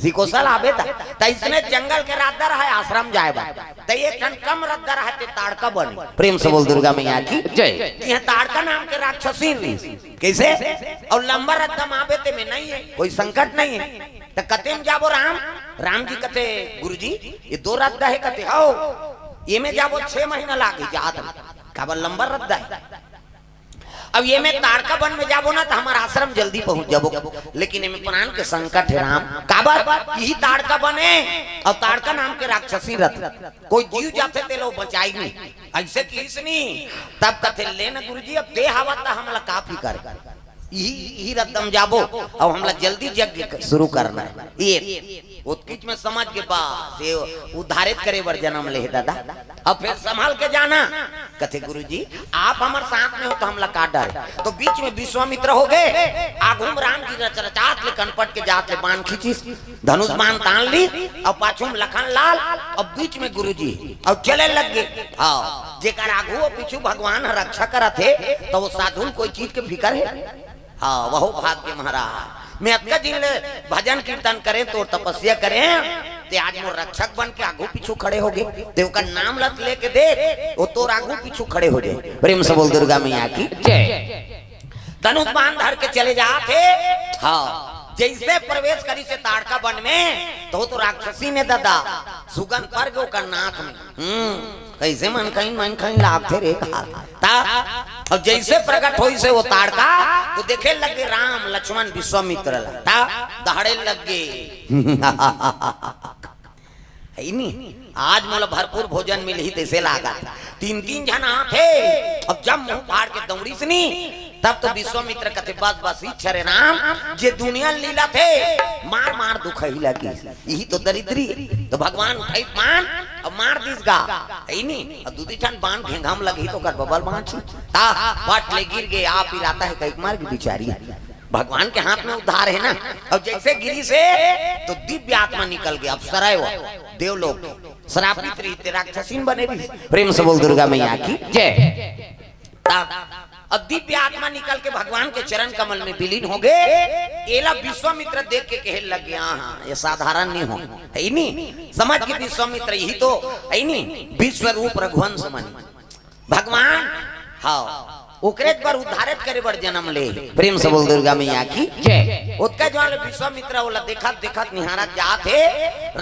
सिकोसा लाबे त, त इसने जंगल के रद्दा हे आश्रम जाए बर। त एक ठन कम रद्दा हे ते ताड़का बने। प्रेम से बोल दुर्गा मैया की जय। ये ताड़का नाम के राक्षसी रही। कइसे? अउ लंबा रद्दा म आबे ते में नहीं हे, कोई संकट नहीं हे। त कते म जाबो राम? राम जी कथे, "गुरुजी, ये दो रद्दा हे।" कथे, "हव, ये में जाबो छह महीना लागे जात में।" काबर लंबा रद्दा हे। अब ये में ताड़का बन में जाबो ना, तो हमार आश्रम जल्दी पहुंच जाबो, लेकिन एमे प्राण के संकट हे राम। काबर? यही ताड़का बने और ताड़का नाम के राक्षसी रथ, कोई जीव जाथे ते लो बचाई नहीं, ऐसे किस नहीं। तब कथे, "ले न गुरुजी, अब दे हवा त हमला का फिकर, यही यही रथ दम जाबो, अब हमला जल्दी यज्ञ क-, शुरू करना है।" ये ओतकीच में समझ के, बस ये उद्धारित करे बर जन्म ले हे दादा, अब फिर संभाल के जाना। कथे, "गुरुजी, आप हमर साथ में हो तो हमला का डर।" तो बीच में विश्वामित्र हो गए, आगू में राम जी रच रचात ले कनपट के जात ले बाण खींचिस, धनुष बाण तान ली, और पाछू में लखन लाल, और बीच में गुरुजी, और चले लग गए। हाँ, जेकर आगू और पीछू भगवान ह रक्षा करत हे, तो वो साधु ल कोई चीज के फिकर है? हाँ, वहो भाग्य महाराज। मैं अतका दिन ले भजन कीर्तन करे, तोर तपस्या करे, ते आज मोर रक्षक बन के आगू पीछू खड़े हो गए। ते ओकर नाम लत लेके देख, वो तोर आगू पीछू खड़े हो जाए। प्रेम से बोल दुर्गा मैया की। जय। धनुष बाण धर के चले जात हे। हाँ, जैसे प्रवेश करिस हे ताड़का बन में, तो, तो राक्षसी ने दादा सुगंध पर गो ओकर नाक में। हम्म, कैसे मन खइन, मन खइन लागथे रे घात। ता, अब जैसे प्रकट होइस हे वो ताड़का, तो देखे लगे राम, लक्ष्मण, विश्वामित्र ला। ता, दहड़े लगे। है नी? आज मोला भरपूर भोजन मिलही तैसे लागत। तीन तीन झन आथे, अब जब मुंह फाड़ के दौड़िस नी, तब तो विश्वामित्र कथे, "बस, बस, इच्छा रे राम, जे दुनिया लीला थे, मार, मार दुखही लगी।" यही तो दरिद्री। तो भगवान उठाई बाण, अब मार दिस गा। है नी? अब दूधी ठन बाण घेंघा में लगही तो ओकर बबल बाँची। ता, पट ले गिर गए, आप इलाता है, कहीं मार के बिचारी। भगवान के हाथ में उद्धार है ना। और जैसे गिरी से तो दिव्य आत्मा निकल गया, अप्सरा है वो, देवलोक के। श्रापित रही ते राक्षसीन बने रही। प्रेम से बोल दुर्गा मैया की। जय। ता-, अब दिव्य आत्मा निकल के भगवान के चरण कमल में विलीन हो गए। एला विश्वामित्र देख के कहे लग गया, "हाँ, ये साधारण नहीं हो, है नी?" समझ के विश्वामित्र यही तो है नी, विश्व रूप रघुवंश मनी। भगवान, हाँ, ओकरे बर उद्धारित करे बर जन्म ले। प्रेम से बोल दुर्गा मैया की। जय। ओतका जवान ले विश्वामित्र ओला देखत, देखत निहारत जात हे।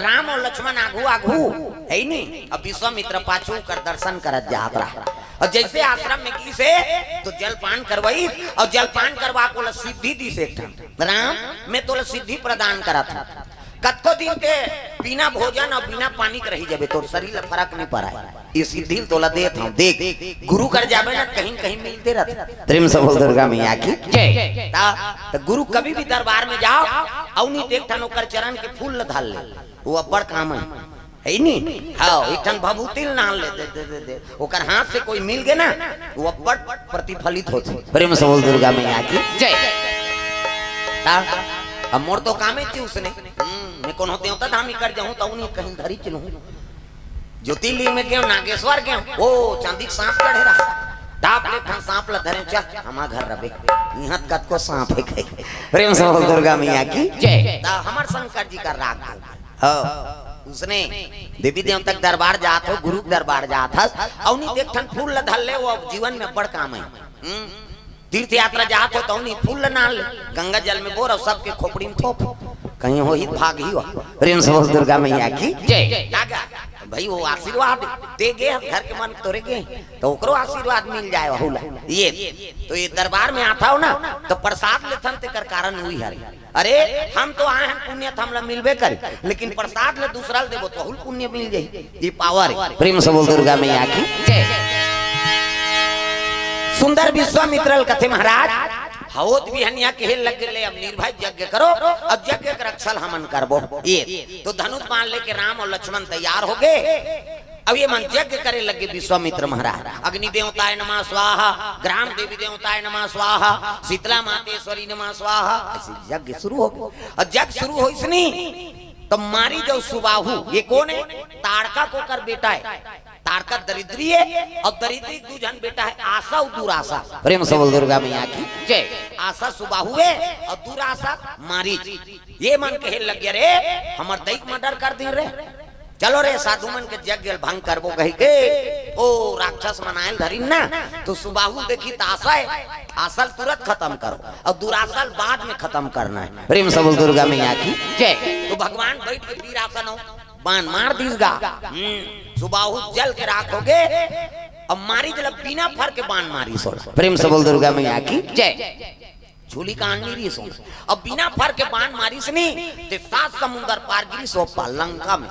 राम और लक्ष्मण आगू, आगू, है नी? अब विश्वामित्र पाछू कर दर्शन करत जात रहा। और जैसे आश्रम में गिस हे, तो जलपान करवाई, और जलपान करवा के ओला सिद्धि दिस एक ठन। "राम, मैं तोला सिद्धि प्रदान करत हूँ।" कतको दिन ते बिना भोजन और बिना पानी के रही जबे, तोर शरीर ला फर्क नहीं पड़ा है। ये सिद्धि तोला देत हूँ, देख, गुरु कर जाबे ना, कहीं न कहीं मिलते रहते। प्रेम से बोल दुर्गा मैया की। जय। ता, तो गुरु कभी भी दरबार में जाओ, और नहीं देख ठन ओकर चरण के फूल ला धर ले, वो अब्बड़ काम है, है नी? हाँ, एक ठन भभूति ला नान ले, दे, दे, दे, दे। ओकर हाथ से कोई मिल गए ना, वो अब्बड़ प्रतिफलित होथे। प्रेम से बोल दुर्गा मैया की। जय। ता, अब मोर तो कामे थी उसने। हम्म, मैं कोनो देवता धाम ही कर जाऊं, तो उन्हीं कहीं धरी चलूं। ज्योतिर्लिंग में गयो, नागेश्वर गयो, ओ, चांदी के सांप चढ़े रहा। डाप ले ठन सांप ला धरे, चल, हमार घर रबे। यहाँ कतको सांप है कहे। प्रेम से बोल दुर्गा मैया की। जय। ता हमर शंकर जी का राग। हाँ, उसने देवी देवता के दरबार जात हो, गुरु के दरबार जात हस, और नहीं देख ठन फूल ला धर ले, वो जीवन में बड़ काम है। हम्म। तीर्थ यात्रा जात हो तो नहीं फूल ला नान ले, गंगा जल में बोर और सबके खोपड़ी में थोप, कहीं हो ही भाग ही हो। प्रेम से बोल दुर्गा मैया की। जय। लागा, भाई वो आशीर्वाद दे गए, घर के मन तोरे गए, तो ओकरो आशीर्वाद मिल जाए। हुला ये, तो ये दरबार में आता हो ना, तो प्रसाद लेथन, तेकर कारण हुई हरे। अरे, हम तो आए हैं पुण्य, तो हमला मिलबे करे, लेकिन प्रसाद ले दूसरा ले देबो, तो हुल पुण्य मिल जाई। ये पावर है। प्रेम से बोल दुर्गा मैया की। जय। सुंदर विश्वामित्र ल कथे महाराज, होत बिहनिया कहे लग ले, अब निर्भय यज्ञ करो, अब यज्ञ के रक्षल हमन करबो। ये तो धनुष बाण लेके राम और लक्ष्मण तैयार हो गए। अब ये मन यज्ञ करे लगे विश्वामित्र महाराज, अग्नि देवताय नमः स्वाहा, ग्राम देवी देवताय नमः स्वाहा, शीतला मातेश्वरी नमः स्वाहा, ऐसे यज्ञ शुरू हो गए। और यज्ञ शुरू होइस नी, तो मारी जो सुबाहु, ये कौन है? ताड़का को कर बेटा है। ताड़का दरिद्री है और दरिद्री दू झन बेटा है, आशा और दुराशा। प्रेम से बोल दुर्गा मैया की। जय। आशा सुबाहु है और दुराशा मारीच। ये मन कहे लग गया, "रे, हमर दई के मर्डर कर दिन रे, चलो रे, साधु मन के यज्ञ ल भंग करबो," कहि के ओ राक्षस मन आयल धरिन ना, तो सुबाहु देखी त आशा है, आशा ल तुरंत खत्म करो और दुराशा ल बाद में खत्म करना है। प्रेम से बोल दुर्गा मैया की। जय। तो भगवान बैठ के वीरासन हो, बाण मार दिस गा। हम्म, सुबाहु जल के राख हो गए। अब मारिच ला बिना फर के बाण मारिस ओला। प्रेम से बोल दुर्गा मैया की जय। छुली कांड नहीं रहिस ओला। अब बिना फर के बाण मारिस नी, ते सात समुंदर पार गिरिस ओ पार लंका में।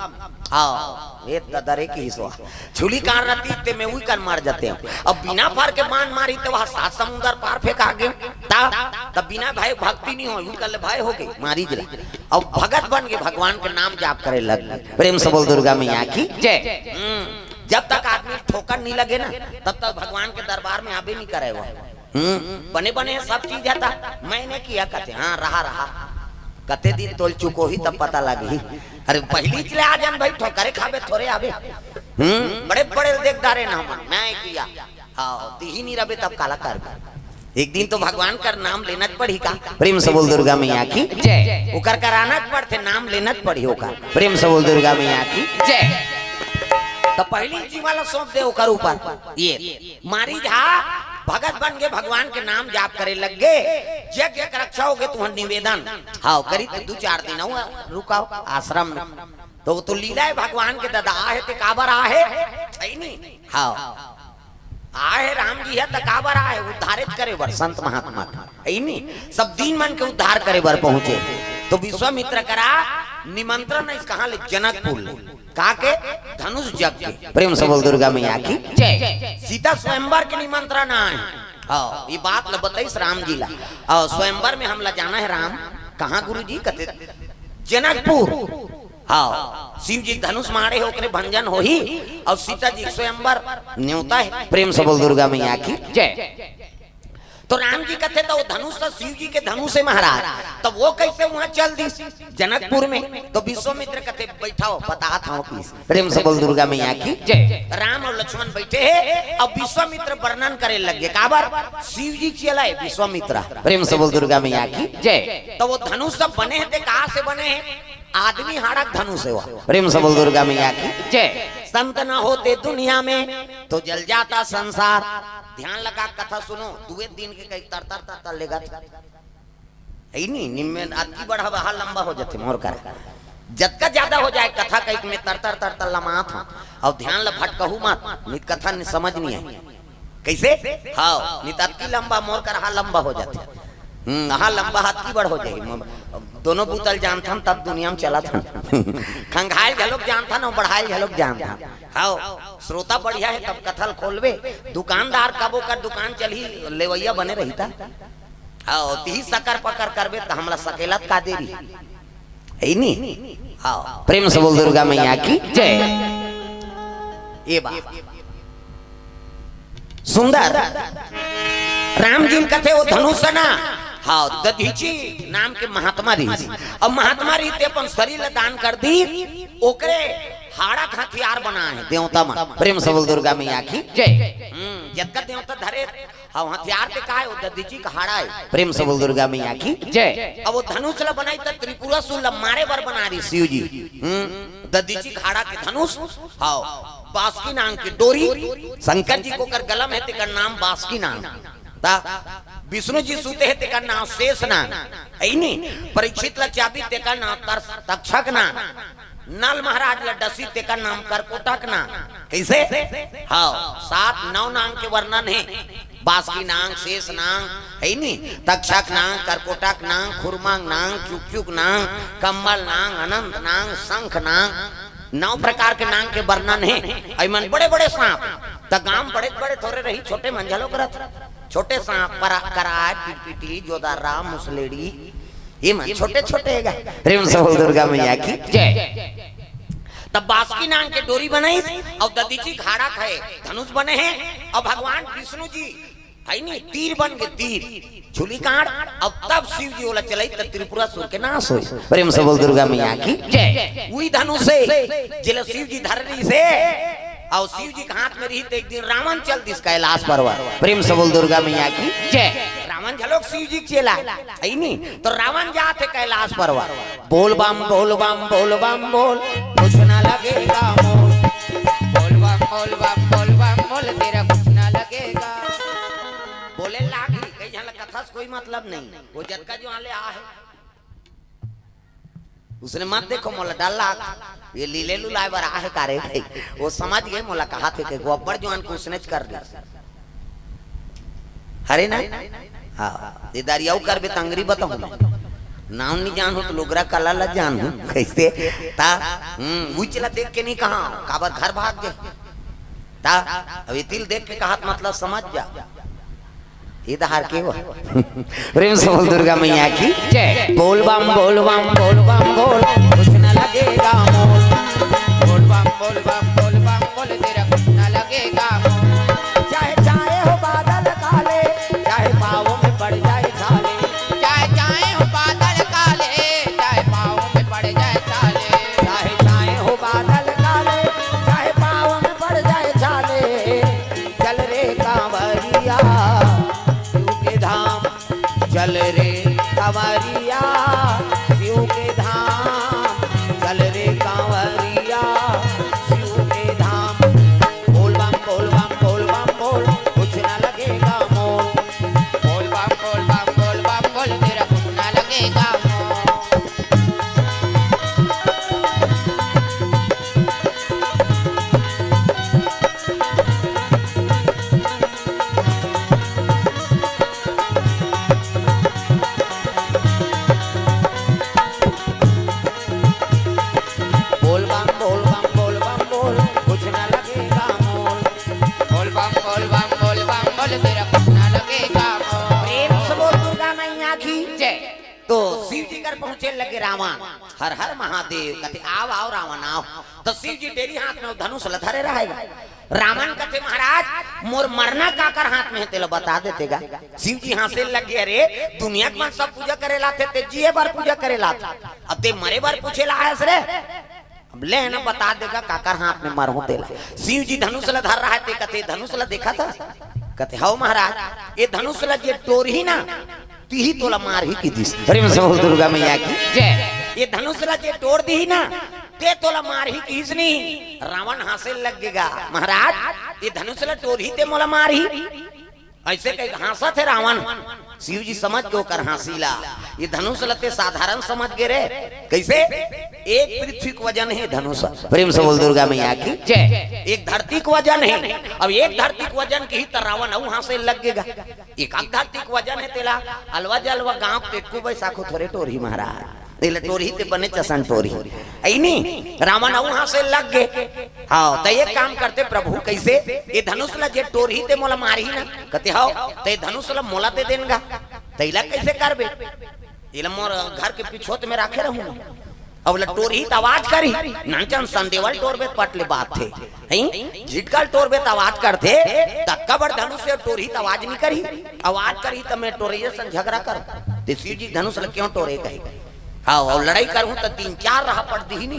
हाँ, ये ददरे की हिसवा। छुली कांड रहती ते मैं उही कर मर जाते हैं। अब बिना फर के बाण मारी ते वह सात समुंदर पार फेंका गे। ता, तब बिना भय भक्ति नहीं हो, उही कर ले भय हो गई, मारिच ला। अब भगत बन के भगवान के नाम जाप करे लग गए। प्रेम से बोल दुर्गा मैया की जय। हम्म, जब तक आदमी ठोकर नहीं लगे ना, तब तक भगवान के दरबार में आबे नहीं करे वो। हम्म, बने बने सब चीज है ता, मैंने किया कथे, हाँ, रहा, रहा। कते दिन तोल चुकोही तब पता लगही। अरे पहिलीच ले आ जान भाई, ठोकरे खाबे थोरे आबे। हम्म, बड़े बड़े देख डारे ना हमन, मैं किया। हाँ, तिही नहीं रबे तब काला करबे। एक दिन तो भगवान कर नाम लेना पड़ही का। प्रेम से बोल दुर्गा मैया की जय। ओकर कराना पड़थे, नाम लेना पड़ही ओकर। प्रेम से बोल दुर्गा मैया की जय। तो पहिली जीवा ला सौंप दे ओकर ऊपर। ये मारिच हा भगत बन के भगवान के नाम जाप करे लग गे। जग के रक्षा हो गे तुहर निवेदन। हाँ, करी तो दू चार दिन अउ रुकाओ आश्रम में। तो वो तो लीला है भगवान के, दादा आहे ते काबर आहे, है नी? हाँ, आहे राम जी है त काबर आहे, उद्धारित करे बर संत महात्मा का, है नी? सब दीन मन के उद्धार करे बर पहुंचे। तो विश्वामित्र करा निमंत्रण इस कहाँ ले, जनकपुर ले। का के? धनुष जग के। प्रेम से बोल दुर्गा मैया की जय। सीता स्वयंवर के निमंत्रण आए। हाँ, ये बात ल बताइस राम जी ला। और स्वयंवर में हमला जाना है राम। कहाँ गुरु जी? कथे जनकपुर। हाँ, शिव जी धनुष मारे हो, ओकरे भंजन होही। और सीता जी स्वयंवर न्योता है। प्रेम से बोल दुर्गा मैया की जय। तो राम जी कथे तो वो धनुष तो शिव जी के धनुष है महाराज, तो वो कैसे वहां चल दिस जनकपुर में? तो विश्वामित्र कथे बैठाओ, बतात हूँ किस। प्रेम से बोल दुर्गा मैया की जय। राम और लक्ष्मण बैठे हैं, अब विश्वामित्र वर्णन करे लग गे, काबर? शिव जी चला है विश्वामित्र। प्रेम से बोल दुर्गा मैया की जय। तो वो धनुष सब बने हैं, ते कहाँ से बने हैं? आदमी हाड़क धनुष है वो। प्रेम से बोल दुर्गा मैया की जय। संत न होते दुनिया में तो जल जाता संसार। ध्यान लगा कथा सुनो, दुए दिन के कई तर तर तर तर लेगा। है नी, निम्मे अतकी बढ़ा बहा लंबा हो जाथे मोर करा। जतका ज्यादा हो जाए कथा कई में तर तर तर तर लमात हूँ। और ध्यान ल भटकहू मत, नित कथा नि समझ नहीं है। कैसे? हाँ, नित अतकी लंबा मोर करा हा लंबा हो जाथे। हम्म, हा लंबा हा अतकी बड़ हो जाही। म-, दोनों बुतल जानथन तब दुनिया में चलत हन। खंगाइल घलोक जानथन और बढ़ाइल घलोक जानथन। हाँ, श्रोता बढ़िया है तब कथा ल खोलबे। दुकानदार कबो कर दुकान चलही, लेवैया बने रहिता। हाँ, तिही सकर पकर करबे त हमला सकेलत का देरी। है नी? हाँ, प्रेम से बोल दुर्गा मैया की जय। ये बात सुंदर। राम जी कथे वो धनुष ना, हाँ, दधीचि नाम के महात्मा रहिस। अब महात्मा रहिस ते अपन शरीर ला दान कर दी, ओकरे हाड़ा के हथियार बनाए हैं देवता मन। प्रेम से बोल दुर्गा मैया की जय। हम्म, जतका देवता धरे, हाँ, हथियार ते का है, वो दधीचि के हाड़ा है। प्रेम से बोल दुर्गा मैया की जय। अब वो धनुष ला बनाई त त्रिपुरासुर ला मारे बर बना रहिस शिव जी। हम्म, दधीचि के हाड़ा के धनुष, हाँ, बासुकी नांग के डोरी, शंकर जी के ओकर गला में है, तेकर नाम बासुकी नांग। ता विष्णु जी सुते हैं, तेकर नाम शेष नांग। है नी? परीक्षित ला चाबी, तेकर नाम तर-, तक्षक नांग। नल महाराज ला डसी, तेकर नाम करकोटक नांग। कैसे? हाँ, सात नौ नांग के वर्णन है। बासुकी नांग, शेष नांग, है नी? तक्षक नांग, करकोटक नांग, खुरमांग नांग, चुकचुक नांग, कम्बल नांग, अनंत नांग, शंख नांग, नौ प्रकार के नांग के वर्णन है। अई मन बड़े-बड़े सांप, त गांव बड़े-बड़े थोरे रही, छोटे मन घलोक रथ। छोटे सांप, परा-, कराय, पिटपिटी, जोदारा, मुसलेड़ी, ये मन छोटे-छोटे हे गा। प्रेम से बोल दुर्गा मैया की जय। तब बासुकी नांग के डोरी बनाइस, अउ दधीचि के हाड़ा के धनुष बने हैं, अउ भगवान विष्णु जी है नी, तीर बन के तीर, छुली कांड। अब तब शिव जी ओला चलाई, तब त्रिपुरासुर के नाश होई। प्रेम से बोल दुर्गा मैया की जय। उही धनुष हे, जेला शिव जी धर रहिस हे, अउ शिव जी के हाथ में रही, तो एक दिन रावण चल दिस कैलाश पर्वत। प्रेम से बोल दुर्गा मैया की जय। रावण घलोक शिव जी के चेला, है नी? तो रावण जात हे कैलाश पर्वत। बोल बम, बोल बम, बोल बम, बोल, कुछ ना लगेगा मोल। बोल बम, बोल बम, बोल बम, बोल, तेरा कुछ ना लगेगा। बोले लागी, कई झन ला कथा से कोई मतलब नहीं। वो जतका जो आले आ है। उसने मत देखो मोला डर लाग, ये लीले लुलाए बर आहे का रे भाई। वो समझ गए मोला कहा थे के गोबर जुआन को उसने कर दे। हरे ना? हाँ, ये दारी अउ करबे तंगरी बताऊँ मैं। नाम नहीं जानू तो लोगरा कला ला जानू। कैसे? ता, हम्म, उचला देख के नहीं कहा, काबर घर भाग गए। ता, अभी तिल देख के कहा मतलब समझ जा। ये दहार के हुआ। प्रेम से बोल दुर्गा मैया की। जय। बोल बम, बोल बम, बोल बम, बोल, कुछ न लगेगा मोल। बोल बम, बोल बम, बोल बम, बोल, तेरा कुछ न लगेगा मोल। चाहे, चाहे हो बादल काले, चाहे पाँव में पड़ जाए छाले। चाहे, चाहे हो बादल काले, चाहे पाँव में पड़ जाए छाले। चाहे, चाहे हो बादल काले, चाहे पाँव में पड़ जाए छाले। चल रे कांवरिया, शिव के धाम। चल रे कांवरिया, शिव के धाम। चल रे कांवरिया, शिव के धाम। बोल बम, बोल बम, बोल बम, बोल, कुछ ना लगेगा मोल। बोल बम, बोल बम, बोल बम, बोल, तेरा कुछ ना लगेगा मोल। बोल बम, बोल बम, बोल बम, बोल, कुछ ना लगेगा मोल। बोल बम, बोल बम, बोल बम, बोल, तेरा कुछ ना लगेगा मोल। प्रेम से बोल दुर्गा मैया की जय। तो शिव जी कर पहुंचे लगे रावण, हर हर महादेव कथे, "आव, आव रावण, आव।" तो शिव जी डेरी हाथ में धनुष ल धरे रहेगा। रावण कथे, "महाराज, मोर मरना काकर हाथ में हे, तेला बता देते गा।" शिव जी हंसे लग गए, "अरे, दुनिया के मन सब पूजा करे लाथे, ते जिए बर पूजा करे लाथे, अब ते मरे बर पूछे ला आयस रे?" अब ले ना बता देगा काकर हाथ में मरहूं तेला। शिव जी धनुष ल धर रहा है, ते कथे, "धनुष ल देखा था?" कथे, "हव महाराज, ये धनुष ल जे टोरही ना, तिही तोला मारही की दिस।" प्रेम से बोल दुर्गा मैया की जय। ये धनुष ल जे टोर दिही ना, ते तोला मारही की दिस नहीं। रावण हंसे लग गेगा, "महाराज, ये धनुष ल टोरही ते मोला मारही?" ऐसे कह हंसत हे रावण। शिव जी समझ के ओकर हंसी ला, ये धनुष ल ते साधारण समझ गे रे। कैसे? एक पृथ्वी के वजन हे धनुष। प्रेम से बोल दुर्गा मैया की जय। एक धरती के वजन हे। अब एक धरती के वजन की ही त रावण अउ हंसे लग गेगा। एक आध धरती के वजन हे तेला, अलवा जलवा गांव के टेटकू बैसाखो थोरे टोरही महाराज। तेला टोरही ते बने चसन टोरही। ऐनी रावण अउ हंसे लग गे। हाँ, त एक काम करते प्रभु, कैसे? ये धनुष ल जे टोरही ते मोला मारही ना। कथे, "हव, ते धनुष ल मोला दे देन गा।" "तैला कैसे करबे?" "एला मोर घर के पिछोत में राखे रहूं ना। अब ल टोरही त आवाज करही, नानचन संदेवल टोरबे त पट ले बात हे। हैं? झिटकल टोरबे त आवाज करथे, त अतका बड़ धनुष से टोरही त आवाज नहीं करही। आवाज करही त मैं टोरैया संग झगड़ा कर। ते शिव जी धनुष ल क्यों टोरे कहे?" हाँ, अउ लड़ाई करहूं त तीन चार राह पट दिही नी।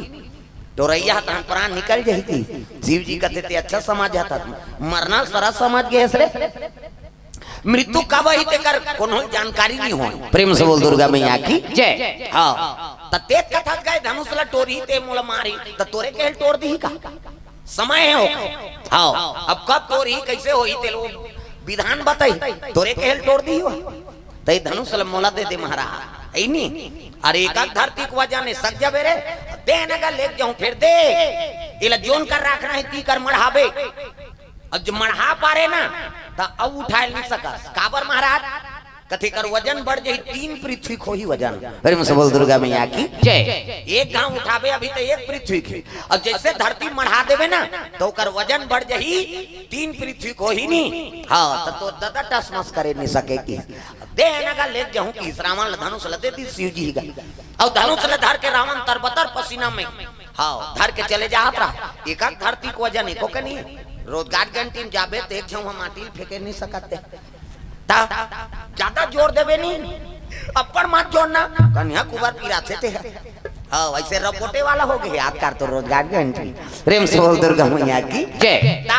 टोरैया ह तहन प्राण निकल जही थी। शिव जी कथे, "ते अच्छा समझ आता, मरना सरस समझ गे हस रे। मृत्यु कब ही तेकर कोनो जानकारी नहीं हो।" प्रेम से बोल दुर्गा मैया की जय। हाँ, त ते कथा गए धनुष ल टोरही ते मोला मारही, त तोरे कहे ल टोर दिही का? समय हे ओकर। हाँ, अब कब टोरही, कैसे होही, ते लो विधान बताई। तोरे कहे ल टोर दिही हो। तई धनुष ल मोला दे दे महाराज। ऐनी, अरे एक आध धरती के वजन हे, सक जाबे रे। दे न गा, लेके जाहूं फेर दे। एला जोन कर राखना हे, ती कर मढ़ाबे। अब जब मढ़ा पारे ना, त अउ उठाए नहीं सकस। काबर महाराज? कथे कर वजन बढ़ जाही, तीन पृथ्वी के होही वजन। प्रेम से बोल दुर्गा मैया की जय। एक घांव उठाबे अभी त एक पृथ्वी के, अउ जैसे धरती मढ़ा देबे ना, त ओकर वजन बढ़ जाही, तीन पृथ्वी के होही नी। हाँ, त तो ददा टसमस करे नहीं सके की। दे न गा, लेके जाहूं की। रावण ल धनुष ल दे दिस शिव जी गा। अउ धनुष ल धर के रावण तरबतर पसीना में, हाँ, धर के चले जात रहा। एक आध धरती के वजन एको के नहीं। रोजगार गैंटी में जाबे त एक झन ह माटी ल फेंके नहीं सकत हे। त ज्यादा जोर देबे नहीं, अब्बड़ मत जोर ना, कन्या कुबर पिराथे ते ह। हाँ, वैसे रपोटे वाला हो गे, याद कर तो रोजगार गैंटी। प्रेम से बोल दुर्गा मैया की जय। त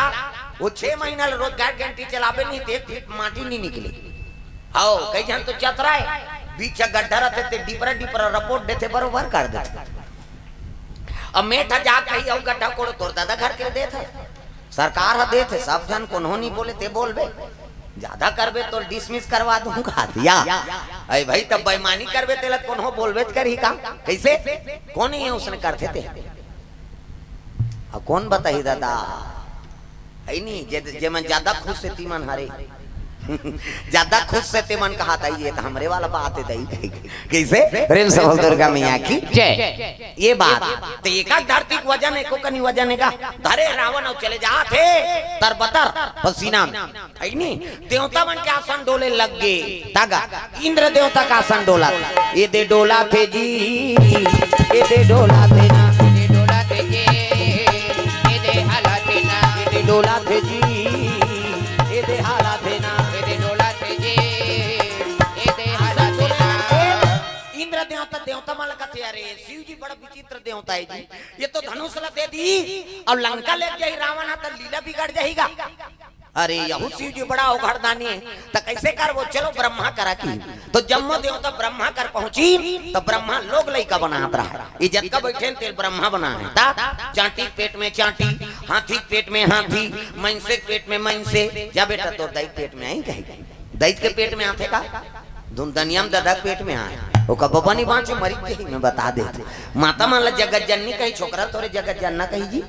वो छह महीना ले रोजगार गैंटी चलाबे नहीं, त एक फीट माटी नहीं निकले। हाँ, कई झन तो चतरा हे, बीच गड्ढा रथे ते डिपरा डिपरा रपोट देथे, बरोबर कर देथे। अब मेठ जाके कही, "अउ गड्ढा कोड़ो, तोर दादा घर के देथे, सरकार ह देथे, सब झन कोनो नहीं बोले, ते बोलबे।" ज्यादा करबे तो डिसमिस करवा दूंगा दिया। अरे भाई, तब बेईमानी करबे तेला कोनो बोलबे त करही का? कैसे? कौन ये उसने करथे ते? अब कौन बताही दादा? है नी, जे, जे मन ज्यादा खुश हे ती मन हरे। ज्यादा खुश हे ते मन कहा ताई, ये तो हमरे वाला बात हे दाई। कैसे? प्रेम से बोल दुर्गा मैया की जय। ये बात। तो एका धरती के वजन हे, एको कनी वजन हे का? धरे रावण अउ चले जात हे तरबतर पसीना में। है नी? देवता मन के आसन डोले लग गे। तागा इंद्र देवता का आसन डोला। ये दे डोला थे जी, ये दे डोला थे ना। ये दे डोला थे जी, ये दे हाला थे ना। ये दे डोला थे जी, ये दे हाला थे ना। ये दे डोला थे जी, ये दे हाला थे ना। इंद्र देवता, देवता मन ला कथे, "अरे शिव जी बड़ा विचित्र देवता हे जी, ये तो धनुष ला दे दी अउ लंका ले जाही रावण हा, त लीला बिगड़ जाही गा।" अरे, यहू शिव जी बड़ा अवघड़दानी हे, त कैसे करबो? चलो ब्रह्मा करा की। तो जम्मो देवता ब्रह्मा कर पहुंची, तो ब्रह्मा लोग लइका बनात रहा। ये जतका बैठे तेल ब्रह्मा बना हे। ता चांटी के पेट में चांटी, हाथी के पेट में हाथी, मइनसे के पेट में मइनसे। जा बेटा, तोर दाई के पेट में आही कही, दाई के पेट में आथे का? धुन दनिया में ददा के पेट में आए। ओका बबा नहीं बांचे, मरी के ही मैं बता दे। माता मन ला जगत जननी कही, छोकरा थोरे जगत जनना कही जी।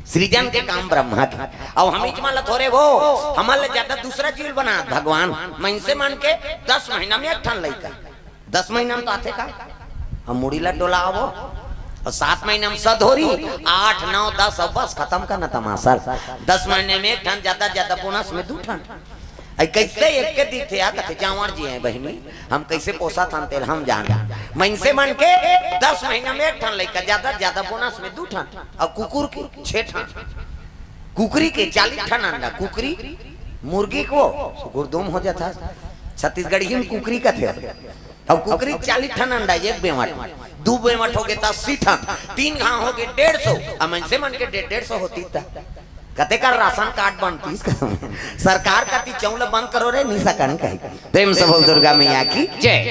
सृजन के काम ब्रह्मा के। अब हम इच मन ला थोरे वो, हमन ला ज्यादा दूसरा जीव बना भगवान। मइनसे मन के दस महीना में एक ठन लइका, दस महीना में तो आथे का? हम मुड़ी ला डोलावो, अउ सात महीना में सधोरी, आठ, नौ, दस, अब बस खतम करना तमाशा। दस महीना में एक ठन, ज्यादा ज्यादा बोनस में दू ठन। अई कैसे एक के दिखे आ कथे, जांवर जी हे बहिनी, हम कैसे पोसत हन तेल हम जान। मइनसे मन के दस महीना में एक ठन लइका, ज्यादा ज्यादा बोनस में दू ठन, अउ कुकुर के छह ठन, कुकरी के चालीस ठन अंडा, कुकरी मुर्गी को गुरदुम हो जाता। छत्तीसगढ़ी में कुकरी कथे। अउ कुकरी चालीस ठन अंडा, एक बेंवट, दू बेंवट होगे त अस्सी ठन, तीन घांव होगे डेढ़ सौ। अब मइनसे मन के डेढ़ डेढ़ सौ होतिस त कतेक राशन कार्ड बनतिस। सरकार कति चौं ल बंद करो रे, नी सकन कही। प्रेम से बोल दुर्गा मैया की जय।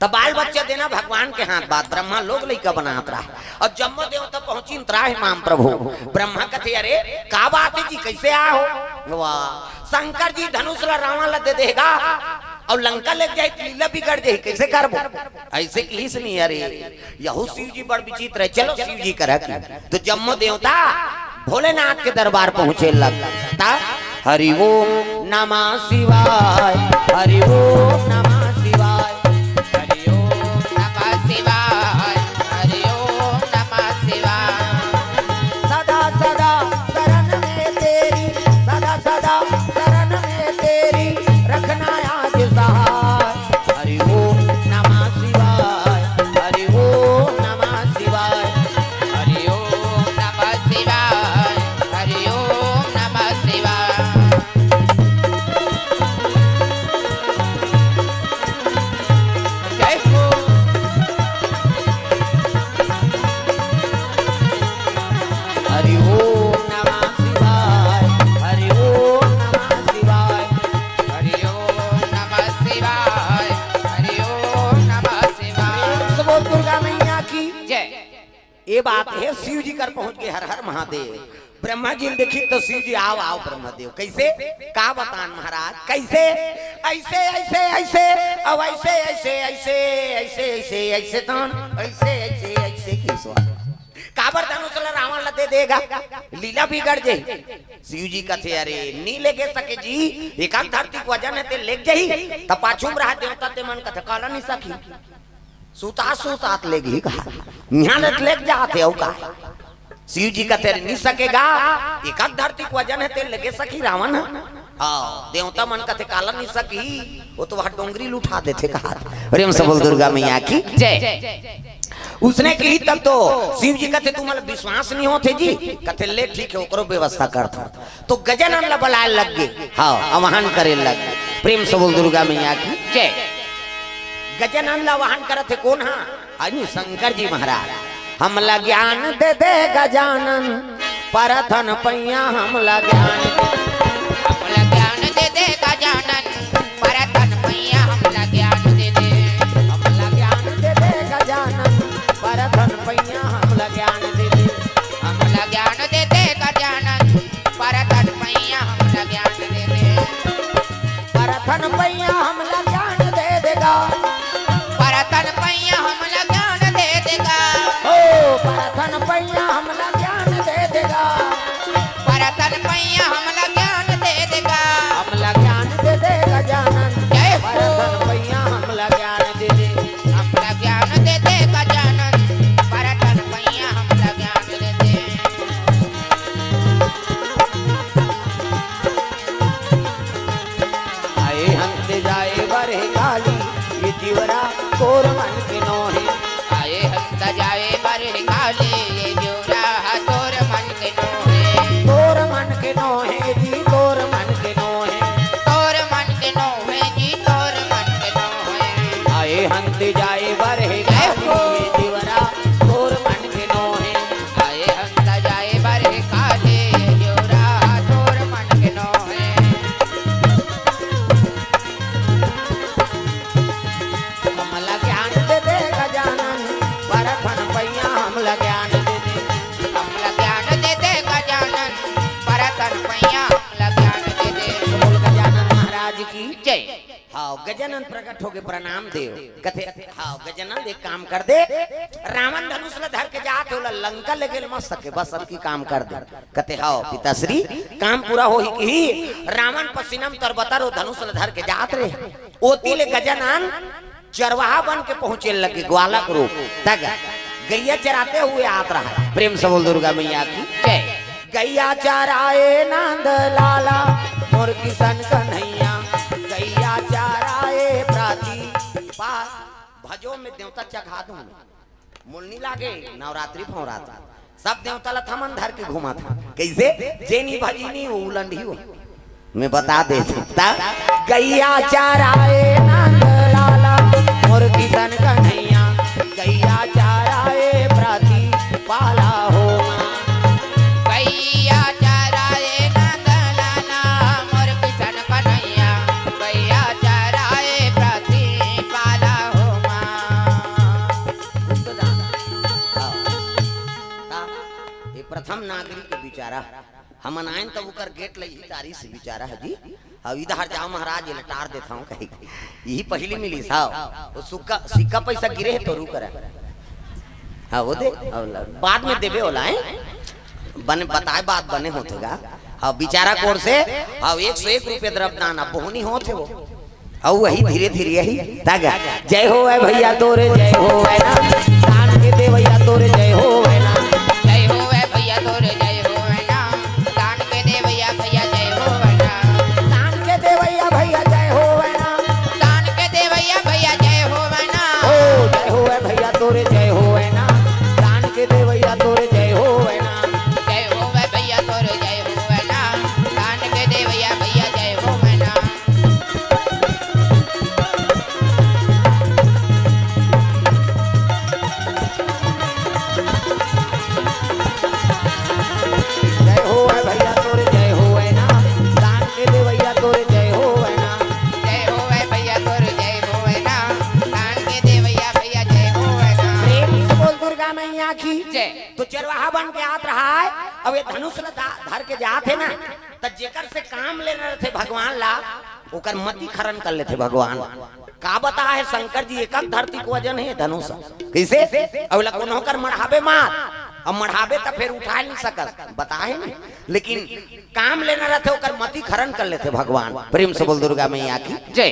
त बाल बच्चा देना भगवान के हाथ बात, ब्रह्मा लोग लइका बनात रहा। अउ जम्मो देवता पहुंचिन त्राहि माम प्रभु। ब्रह्मा कथे, "अरे का बात हे जी, कैसे आए हो?" वाह, शंकर जी धनुष ला रावण ला दे देगा अउ लंका ले जाही त लीला बिगड़ जाही, कैसे करबो? ऐसे किहिस नहीं। अरे यहू शिव जी बड़ विचित्र हे, चलो शिव जी करा की। तो जम्मो देवता भोलेनाथ के दरबार पहुंचे लग। ता हरि ओम नमः शिवाय, हरि ओम नमः शिवाय, हरि ओम नमः शिवाय, हरि ओम नमः शिवाय। सदा सदा शरण में तेरी, सदा सदा शरण में तेरी, रखना याद सहाय। हरि ओम नमः शिवाय, हरि ओम नमः शिवाय, हरि ओम नमः शिवाय, हरि ओम नमः शिवाय। जय हो। हरि ओम नमः शिवाय, हरि ओम नमः शिवाय, हरि ओम नमः शिवाय, हरि ओम नमः शिवाय। प्रेम से बोल दुर्गा मैया की जय। ये बात हे, शिव जी कर पहुंच गे, हर हर महादेव। ब्रह्मा जी ल देखिस त शिव जी, "आव, आव ब्रह्मदेव।" कैसे? का बतान महाराज? कैसे? ऐसे, ऐसे, ऐसे, अउ ऐसे, ऐसे, ऐसे, ऐसे, ऐसे, ऐसे तान, ऐसे, ऐसे, ऐसे किहिस। काबर धनुष ला रावण ला दे देगा? लीला बिगड़ जाही। शिव जी कथे, "अरे, नी लेगे सके जी, एकाक धरती के वजन हे, ते लेग जाही।" त पाछू में रहा देवता ते मन कथे, "काला नी सकी।" सुता सुतात लेगही कहा, इहां ले लेग जात हे, अउ का? शिव जी कथे, "नी सकेगा, एकाक धरती के वजन हे, ते लेगे सकी रावण ह?" हाँ, देवता मन कथे, "काला नी सकी, वो तो वहां डोंगरी ल उठा देथे," कहा। प्रेम से बोल दुर्गा मैया की जय। उसने किहिस तब तो शिव जी कथे, "तुमला विश्वास नी होथे जी?" कथे, "ले ठीक हे, ओकरो व्यवस्था करत हंव।" तो गजानन ला बलाए लग गे, हाँ, आवाहन करे लग गे। प्रेम से बोल दुर्गा मैया की जय। गजानन ला आवाहन करत हे कोन हा? अरे शंकर जी महाराज। "हमला ज्ञान दे दे गजानन, परथन पैया हमला ज्ञान दे दे।" हमला ज्ञान दे दे गजानन, परथन पैया हमला ज्ञान दे दे। हमला ज्ञान दे दे गजानन, परथन पैया हमला ज्ञान दे दे। हमला ज्ञान दे दे गजानन, परथन पैया हमला ज्ञान दे दे। गजानन प्रकट होके प्रणाम देव। कथे, "हव गजानन, एक काम कर दे, रावण धनुष ल धर के जात हे, ओला लंका ले गेल मत सके, बस अतकी काम कर दे।" कथे, "हव पिताश्री, काम पूरा होही।" किही रावण पसीना म तरबतर ओ धनुष ल धर के जात रहे। ओती ले गजानन चरवाहा बन के पहुंचे लगे, ग्वालक रूप। तक गैया चराते हुए आत रहा है। प्रेम से बोल दुर्गा मैया की जय। गैया चराए नंद लाला, मोर किशन कन्हैया, गैया चराए प्रति पा-, भजो में देवता चघा दूं, मोल नी लागे, नवरात्रि फौरात। सब देवता ल थमन धर के घूमत हे। कइसे? जेनी भजिनी उलंडी हो। मैं बता देथंव। त गैया चराए नंद लाला, मोर किशन कन्हैया, गैया चराए प्रति पाला हो माँ। गैया चराए नंद लाला, मोर किशन कन्हैया, गैया चराए प्रति पाला हो माँ। गुप्तदान। हाँ। ता, ये प्रथम नागरिक बिचारा, हमन आएन त ओकर गेट ल इही टारिस बिचारा ह जी। अउ इधर जाव महाराज, ये ल टार देथंव कहि। इही पहिली मिलिस हव। वो सुक्का, सिक्का पैसा गिरे हे तोर करा। हाँ, वो दे, अउ ल-, बाद में देबे ओला, हैं? बने, बताए बात बने होथे गा। हाँ, बिचारा कोर से, हाँ, एक सौ एक रुपये द्रव्यदान, अब बोहनी होथे वो। अउ वही धीरे धीरे यही तक। जय होवय भैया तोरे, जय होवय ना, दान के देवैया तोरे, जय होवय ना। जय होवय भैया तोरे, जय होवय ना, दान के देवैया भैया, जय होवय ना। दान के देवैया भैया, जय होवय ना। दान के देवैया भैया, जय होवय ना। ओ, जय होवय भैया तोरे, जय होवय ना, दान के देवैया तोरे, जय होवय ना। जय होवय भैया तोरे, जय होवय ना, दान के देवैया भैया, जय होवय ना। जय होवय भैया तोर, जय होवय ना, दान के देवैया तोर, जय होवय ना। जय होवय भैया तोर, जय होवय ना, दान के देवैया भैया, जय होवय ना। प्रेम से बोल दुर्गा मैया की जय। तो चरवाहा बन के आत रहा है, अब ये धनुष ल धा-, धर के जात हे ना, त जेकर से काम लेना रथे भगवान ला, ओकर मति खरन कर लेथे भगवान। का बताहे शंकर जी, एकक धरती के वजन हे धनुष। कइसे? अउ ला कोनो कर मढ़ाबे मार, अब मढ़ाबे त फेर उठाए नइ सकस, बताहे नहीं। लेकिन काम लेना रथे, ओकर मति खरन कर लेथे भगवान। प्रेम से बोल दुर्गा मैया की जय।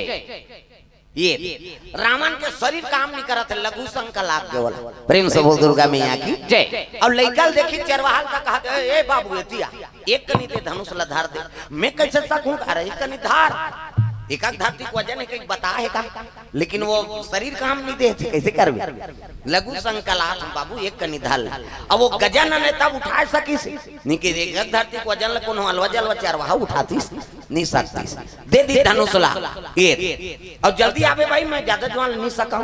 ये रावण के शरीर काम नइ करत हे, लघु शंका लाग गे ओला। प्रेम से बोल दुर्गा मैया की जय। अउ लइका ल देखिस चरवाहा ल त कहत हे, "ए बाबू, एती आ, एक कनी ते धनुष ल धर दे।" "मैं कइसे सकहूं?" "अरे एक कनी धर, एकक धरती के वजन हे, कहीं बताहे का?" लेकिन वो शरीर काम नइ देथे, कइसे करबे? लघु शंका लात हे, "बाबू एक कनी धर ले।" अब वो गजानन हे तब उठाए सकिस, नहीं कि एकक धरती के वजन ल कोनो अलवा जलवा चरवाहा उठातिस, नइ सकतिस। दे दिस धनुष ला, ये। अउ जल्दी आबे भाई, मैं जादा जुवान नइ सकंव।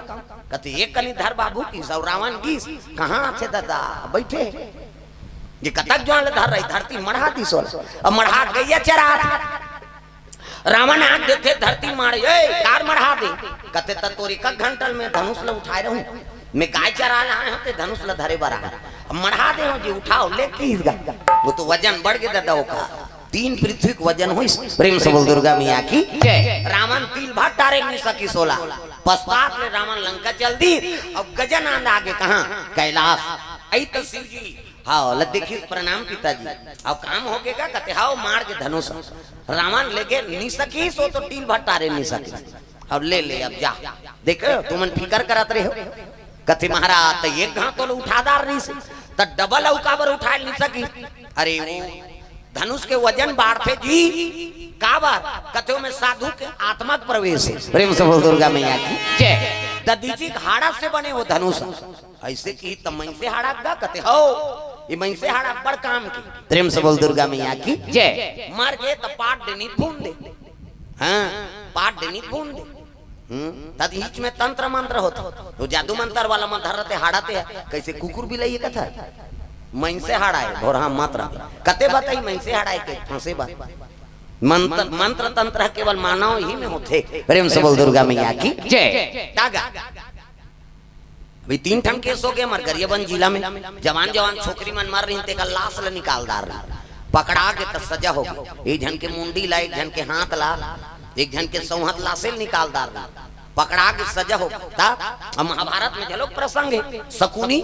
कथे, "एक कनी धर बाबू" किस, अउ रावण गिस, "कहाँ आथे ददा, बइठे।" ये कतक जुवान ले धर रही, धरती मढ़ा दिस ओला। अब मढ़ा गइया चरात। रावण आंख देथे, धरती माड़े, "ए, काबर मढ़ा दे?" कथे, "त तोर एकक घंटा ल मैं धनुष ल उठाए रहूं, मैं गाय चराए ल आए हंव, ते धनुष ल धरे बर आए हस। अब मढ़ा दे हंव जी, उठाव, ले" किस गा। वो तो वजन बढ़ गे ददा ओकर। तीन पृथ्वी के वजन होइस। प्रेम से बोल दुर्गा मैया की जय। रावण तिल भर टारे नइ सकिस ओला। पश्चात ले रावण लंका चल दिस। अब गजानन आगे कहाँ? कैलाश। अइस त शिव जी, हाँ, ल देखिस, "प्रणाम पिताजी।" "अब काम हो गे का?" कथे, "हाँ, मार गे धनुष।" रावण ले गे नइ सकिस, वो तो तिल भर टारे नइ सकिस। "अब ले ले, अब जा।" "देख, तुमन फिकर करत रहे हो।" कथे, "महाराज, त एक घांव तो ल उठा डार रहिस, त डबल अउ काबर उठाए नइ सकिस?" "अरे, वो धनुष के वजन बाढ़थे जी।" "काबर?" कथे, "ओमे साधु के आत्मा के प्रवेश हे।" प्रेम से बोल दुर्गा मैया की जय। दधीचि के हाड़ा से बने वो धनुष। अइसे किही त मइनसे हाड़ा गा? कथे, "हव, ये मइनसे हाड़ा बड़ काम के।" प्रेम से बोल दुर्गा मैया की जय। मर गे त पाट डेनी भून दे। हाँ, पाट डेनी भून दे। हम्म, तद हीच में तंत्र मंत्र होथे। वो जादू मंत्र वाला मन धर रथे हाड़ा ते, कइसे कुकुर बिलई कथा। मइनसे हाड़ा हे, भोरहा मत रह। कते बताई मइनसे हाड़ा हे के फंसे बात। मंत्र, मंत्र तंत्र केवल मानव ही में होथे। प्रेम से बोल दुर्गा मैया की जय। तागा। अभी तीन ठन केस हो गे हमर गरियाबंद जिला में। जवान जवान छोकरी मन मर रही, तेकर लाश ल निकाल डार रही। पकड़ा गे त सजा हो गे। एक झन के मुंडी ला, एक झन के हाथ ला, एक झन के सौंहत लासेल निकाल डार, पकड़ा के सजा हो। ता अब महाभारत में घलोक प्रसंग हे, सकुनी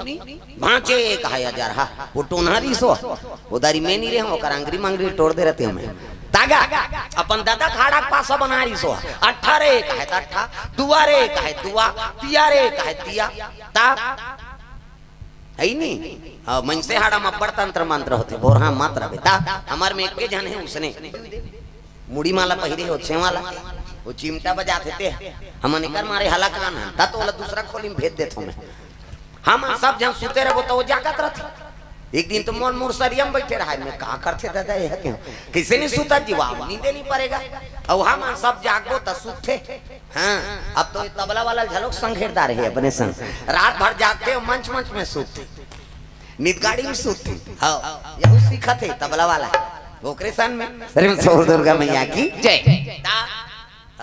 भांचे एक है अजरहा, वो टोनहा रिहिस हो, वो दारी में नहीं रहे, ओकर अंगरी मंगरी टोर दे रहते हमें। तागा अपन ददा खाड़ा के पासा बना रिहिस हो, अट्ठा रे एक है त अट्ठा, दुआ रे एक है दुआ, तिया रे एक है तिया। ता है नी? हाँ, मनसे हाड़ा में अब्बड़ तंत्र मंत्र होथे, भोरहा मत रहे। ता हमर में एके झन हे उसने मुड़ी माला पहिरे हो, छेवाला, वो चिमटा बजाथे ते। हमन एकर मारे हलाकान हन, ता तो ओला दूसरा खोली में भेज देथों मैं। हमन सब झन सुते रहबो, त वो जागत रथे। एक दिन तो मोर मुरसरिया में बैठे रहा, मैं का करथे दादा ये क्यों? किसे नहीं सुता जी, वाह, नींदे नहीं पड़ेगा। अउ हमन सब जागबो त सुतथे। हाँ, अब तो ये तबला वाला झलोक संघेरदार हे अपने संग। रात भर जागथे अउ मंच मंच में सुतथे, नित गाड़ी में सुतथे। हाँ, यहू सीखत हे तबला वाला, ओकरे सन में। प्रेम से बोल दुर्गा मैया की जय। ता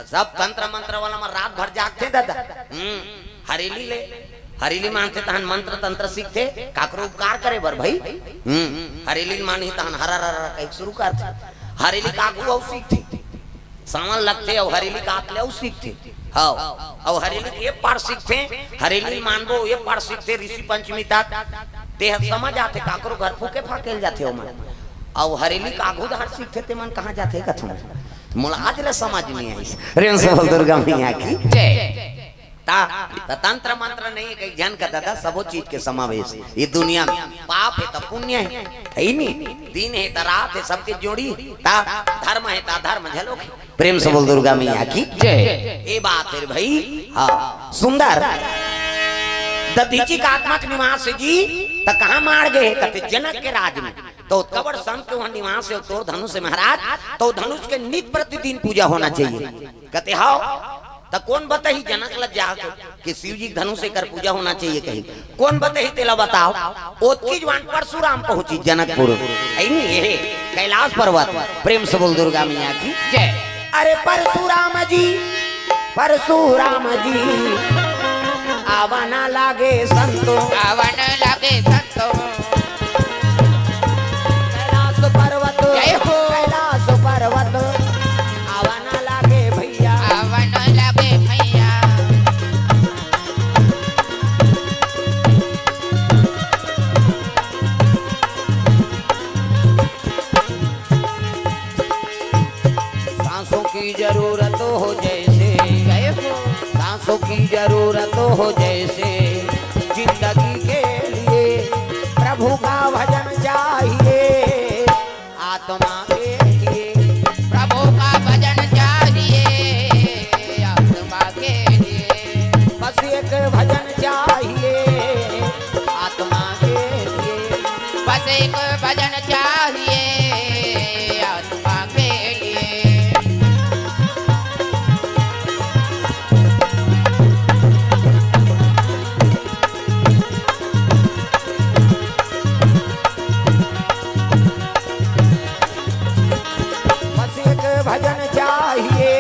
सब तंत्र मंत्र वाला मन रात भर जागथे दादा। हम्म, हरेली ले, हरेली मानथे तहन मंत्र तंत्र सीखथे, काकरो उपकार करे बर भाई। हम्म, हरेली मानही तहन हर हर हर कहिके शुरू करथे। हरेली का आगू अउ सीखथे, सावन लगथे अउ हरेली का आत ले अउ सीखथे। हव, अउ हरेली के ये पाठ सीखथे, हरेली मानबो ये पाठ सीखथे ऋषि पंचमी तक। ते ह समझ आथे, काकरो घर फूके फाकेल जाथे ओमन। अउ हरेली का आगू धार सीखथे, ते मन कहाँ जाथे कथों? मोला आज ले समझ नहीं आइस। प्रेम से बोल दुर्गा मैया की जय। ता, ता तंत्र मंत्र नहीं हे, कई झन का दादा, सबो चीज के समावेश ये दुनिया में। पाप हे त पुण्य हे, है नी? दिन हे त रात हे, सबके जोड़ी। ता धर्म हे त अधर्म झलोक हे। प्रेम से बोल दुर्गा मैया की जय। ये बात हे भाई। हाँ, सुंदर। दधीचि के आत्मा के निवास हे जी, त कहाँ माड़ गे हे? कथे जनक के राज में। त ओतका बड़ संत के वहाँ निवास हे, तोर धनुष हे महाराज, त धनुष के नित प्रतिदिन पूजा होना चाहिए। कथे हव, त कोन बताही जनक ल जाके कि शिव जी के धनुष एकर पूजा होना चाहिए कही? कोन बताही तेला बताव? ओतकी जुवार परशुराम पहुंचिस जनकपुर, है नी, ये कैलाश पर्वत। प्रेम से बोल दुर्गा मैया की जय। अरे परशुराम जी, परशुराम जी, आवा ना लागे संतो। आवा ना लागे संतो। कैलाश पर्वत, जय हो। कैलाश पर्वत, आवा ना लागे भैया। आवा ना लागे भैया। सांसों की जरूरत हो जैसे, जय हो। सांसों की जरूरत हो जैसे, जिंदगी के लिए प्रभु का भजन चाहिए, आत्मा के लिए। प्रभु का भजन चाहिए, आत्मा के लिए। बस एक भजन चाहिए, आत्मा के लिए। बस एक भजन चाहिए, आत्मा के लिए। बस एक भजन चाहिए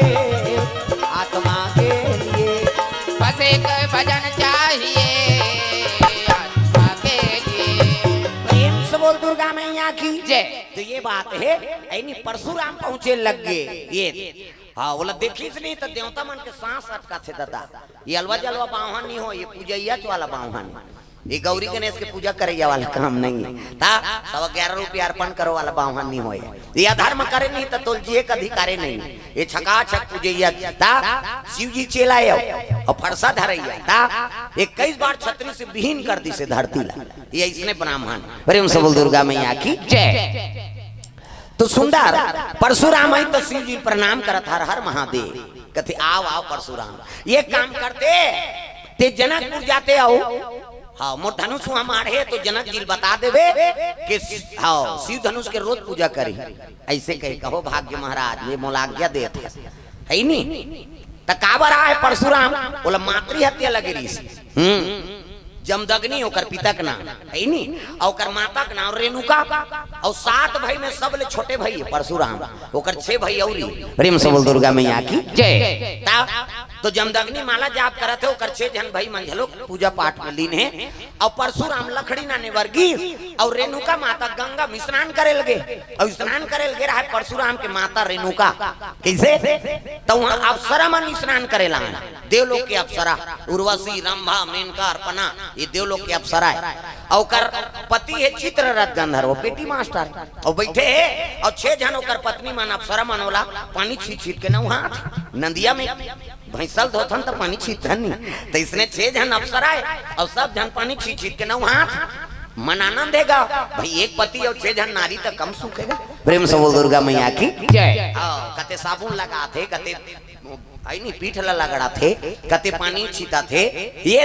आत्मा के लिए। बस एक भजन चाहिए आत्मा के लिए। प्रेम से बोल दुर्गा मैया की जय। तो ये बात हे, ऐनी परशुराम पहुंचे लग गे। ये हाँ, ओला देखिस नहीं त देवता मन के सांस अटकाथे दादा। ये अलवा जलवा बावहा नहीं हो, ये पूजैया वाला बावहा नहीं। ये गौरी गणेश के पूजा करैया वाला काम नहीं हे। ता सवा ग्यारह रुपया अर्पण करो वाला बावहा नहीं होय। ये अधर्म करे नहीं त तोल जिए के अधिकारे नहीं हे। ये छकाछक पूजैया ता शिव जी चेला हे अउ फरसा धरैया ता इक्कीस बार छतरी से विहीन कर दिस हे धरती ला। ये इसने ब्राह्मण। प्रेम से बोल दुर्गा मैया की जय। तो सुंदर परशुराम हे त शिव जी प्रणाम करत, हर हर महादेव। कथे आव आव परशुराम, ये काम करते ते जनकपुर जाते अउ हाँ, मोर धनुष वहाँ माढ़े हे त जनक जी ल बता देबे कि हाँ, शिव धनुष के रोज पूजा करी। ऐसे कहे, कहो भाग्य महाराज, ये मोला आज्ञा देत हे, है नी? त काबर आए परशुराम? ओला मातृ हत्या लगे रहिस। हम्म, जमदग्नि ओकर पिता के नाम, है नी? अउ ओकर माता के नाम रेणुका, अउ सात भाई में सबले छोटे भाई हे परशुराम, ओकर छह भाई अउरी। प्रेम से बोल दुर्गा मैया की जय। ता तो जमदग्नि माला जाप करत हे, ओकर छह झन भाई मन घलो पूजा पाठ में लीन हे। अउ परशुराम लकड़ी लाने बर गिस, अउ रेणुका माता गंगा में स्नान करे लगे, अउ स्नान करे लगे रहे परशुराम के माता रेणुका। कइसे? तो वहां अप्सरा मन स्नान करे ला, देवलोक के अप्सरा, उर्वशी, रंभा, मेनका, अर्पणा, ये देवलोक के अप्सरा हे। अउ ओकर पति हे चित्ररथ गंधर्व, पेटी मास्टर, अउ बइठे हे, अउ छह झन ओकर पत्नी मन, अप्सरा मन ओला पानी छींट छींट के नहवात नदिया में। भैंसा ल धोथन त पानी छींटथन नी, त इसने छह झन अप्सरा हे, अउ सब झन पानी छींट छींट के नहवात। मन आनंद हे गा भाई, एक पति अउ छह झन नारी त कम सुख हे गा। प्रेम से बोल दुर्गा मैया की। जय। हाँ, कते साबुन लगाथे, कते आई नी पीठ ला लगड़ाथे, कते पानी छींटाथे। ये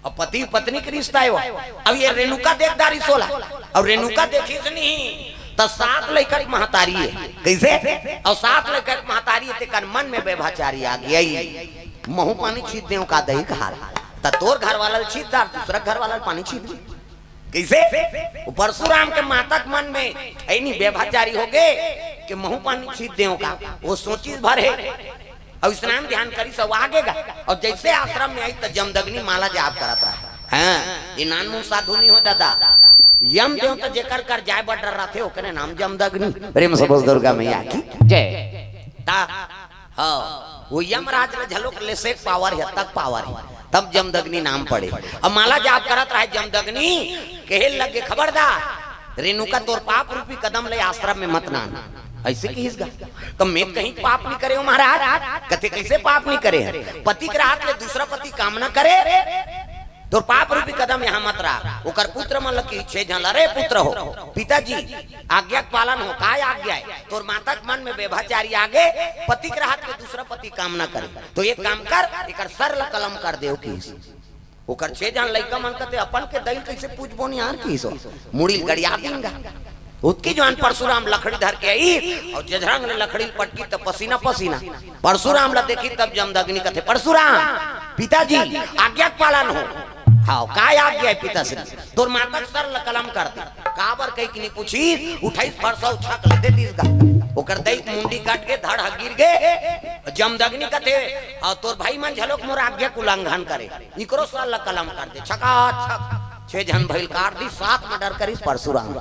अउ पति पत्नी के रिश्ता हे वो। अब ये रेणुका देख डारिस ओला, अउ रेणुका देखिस नहीं त सात लइका के महतारी हे। कइसे? अउ सात लइका के महतारी हे, तेकर मन में व्यभिचारी आ गे, महूं पानी छींट देंव का दही कहार। त तोर घर वाला ल छींट डार, दूसरा घर वाला ल पानी छींट दे। कइसे? वो परशुराम के माता के मन में आई नी व्यभिचारी हो गे कि महूं पानी छींट देंव का। वो सोचिस भर हे, अउ स्नान ध्यान करिस अउ आगे गा। अउ जइसे आश्रम में आइस त जमदग्नि माला जाप करत रहे। हाँ, ये नानमुन साधु नहीं हो दादा। यम देव त जेकर कर जाय बर डर रथे, ओकरे नाम जमदग्नि। प्रेम से बोल दुर्गा मैया की। जय। ता, हाँ, वो यमराज ल घलो ले से पावर हे, तक पावर हे, तब जमदग्नि नाम पड़े। अउ माला जाप करत रहे जमदग्नि, कहे लगे, "खबरदार, रेणुका तोर पाप रूपी कदम ले आश्रम में मत लान।" अइसे किहिस गा। त मैं कहीं पाप नहीं करे हंव महाराज। कथे, "कइसे पाप नहीं करे हस? पति के रहत ले दूसरा पति कामना करे, तोर पाप रूपी कदम यहां मत राख।" ओकर पुत्र मन ल किहिस, छह झन ल, "अरे पुत्र हो, पिताजी, आज्ञा के पालन हो।" "काय आज्ञा हे?" "तोर माता के मन में व्यभिचारी आ गे, पति के रहत ले दूसरा पति कामना करे। त एक काम कर, एकर सर ल कलम कर दे," किहिस। ओकर छह झन लइका मन कथे, "अपन के दई ल कइसे पूजबो निहार किहिस ओ।" मुड़ी ल गड़िया दिन गा। ओतकी जुवार परशुराम लकड़ी धर के आइस अउ जझरंग ले लकड़ी ल पटकिस त पसीना पसीना। परशुराम ल देखिस तब जमदग्नि कथे, "परशुराम, पिताजी, आज्ञा के पालन हो।" "हाँ, काय आज्ञा हे पिताश्री?" "तोर माता के सर ल कलम कर दे।" काबर कहिके नहीं पूछिस, उठाइस फरसा अउ छक ले दे दिस गा। ओकर दई के मुंडी कट गे, धड़ ह गिर गे। जमदग्नि कथे, "अउ तोर भाई मन घलो मोर आज्ञा के उल्लंघन करे, इकरो सर ल कलम कर दे।" छकाछक छह झन भाई ल काट दिस, सात murder करिस परशुराम।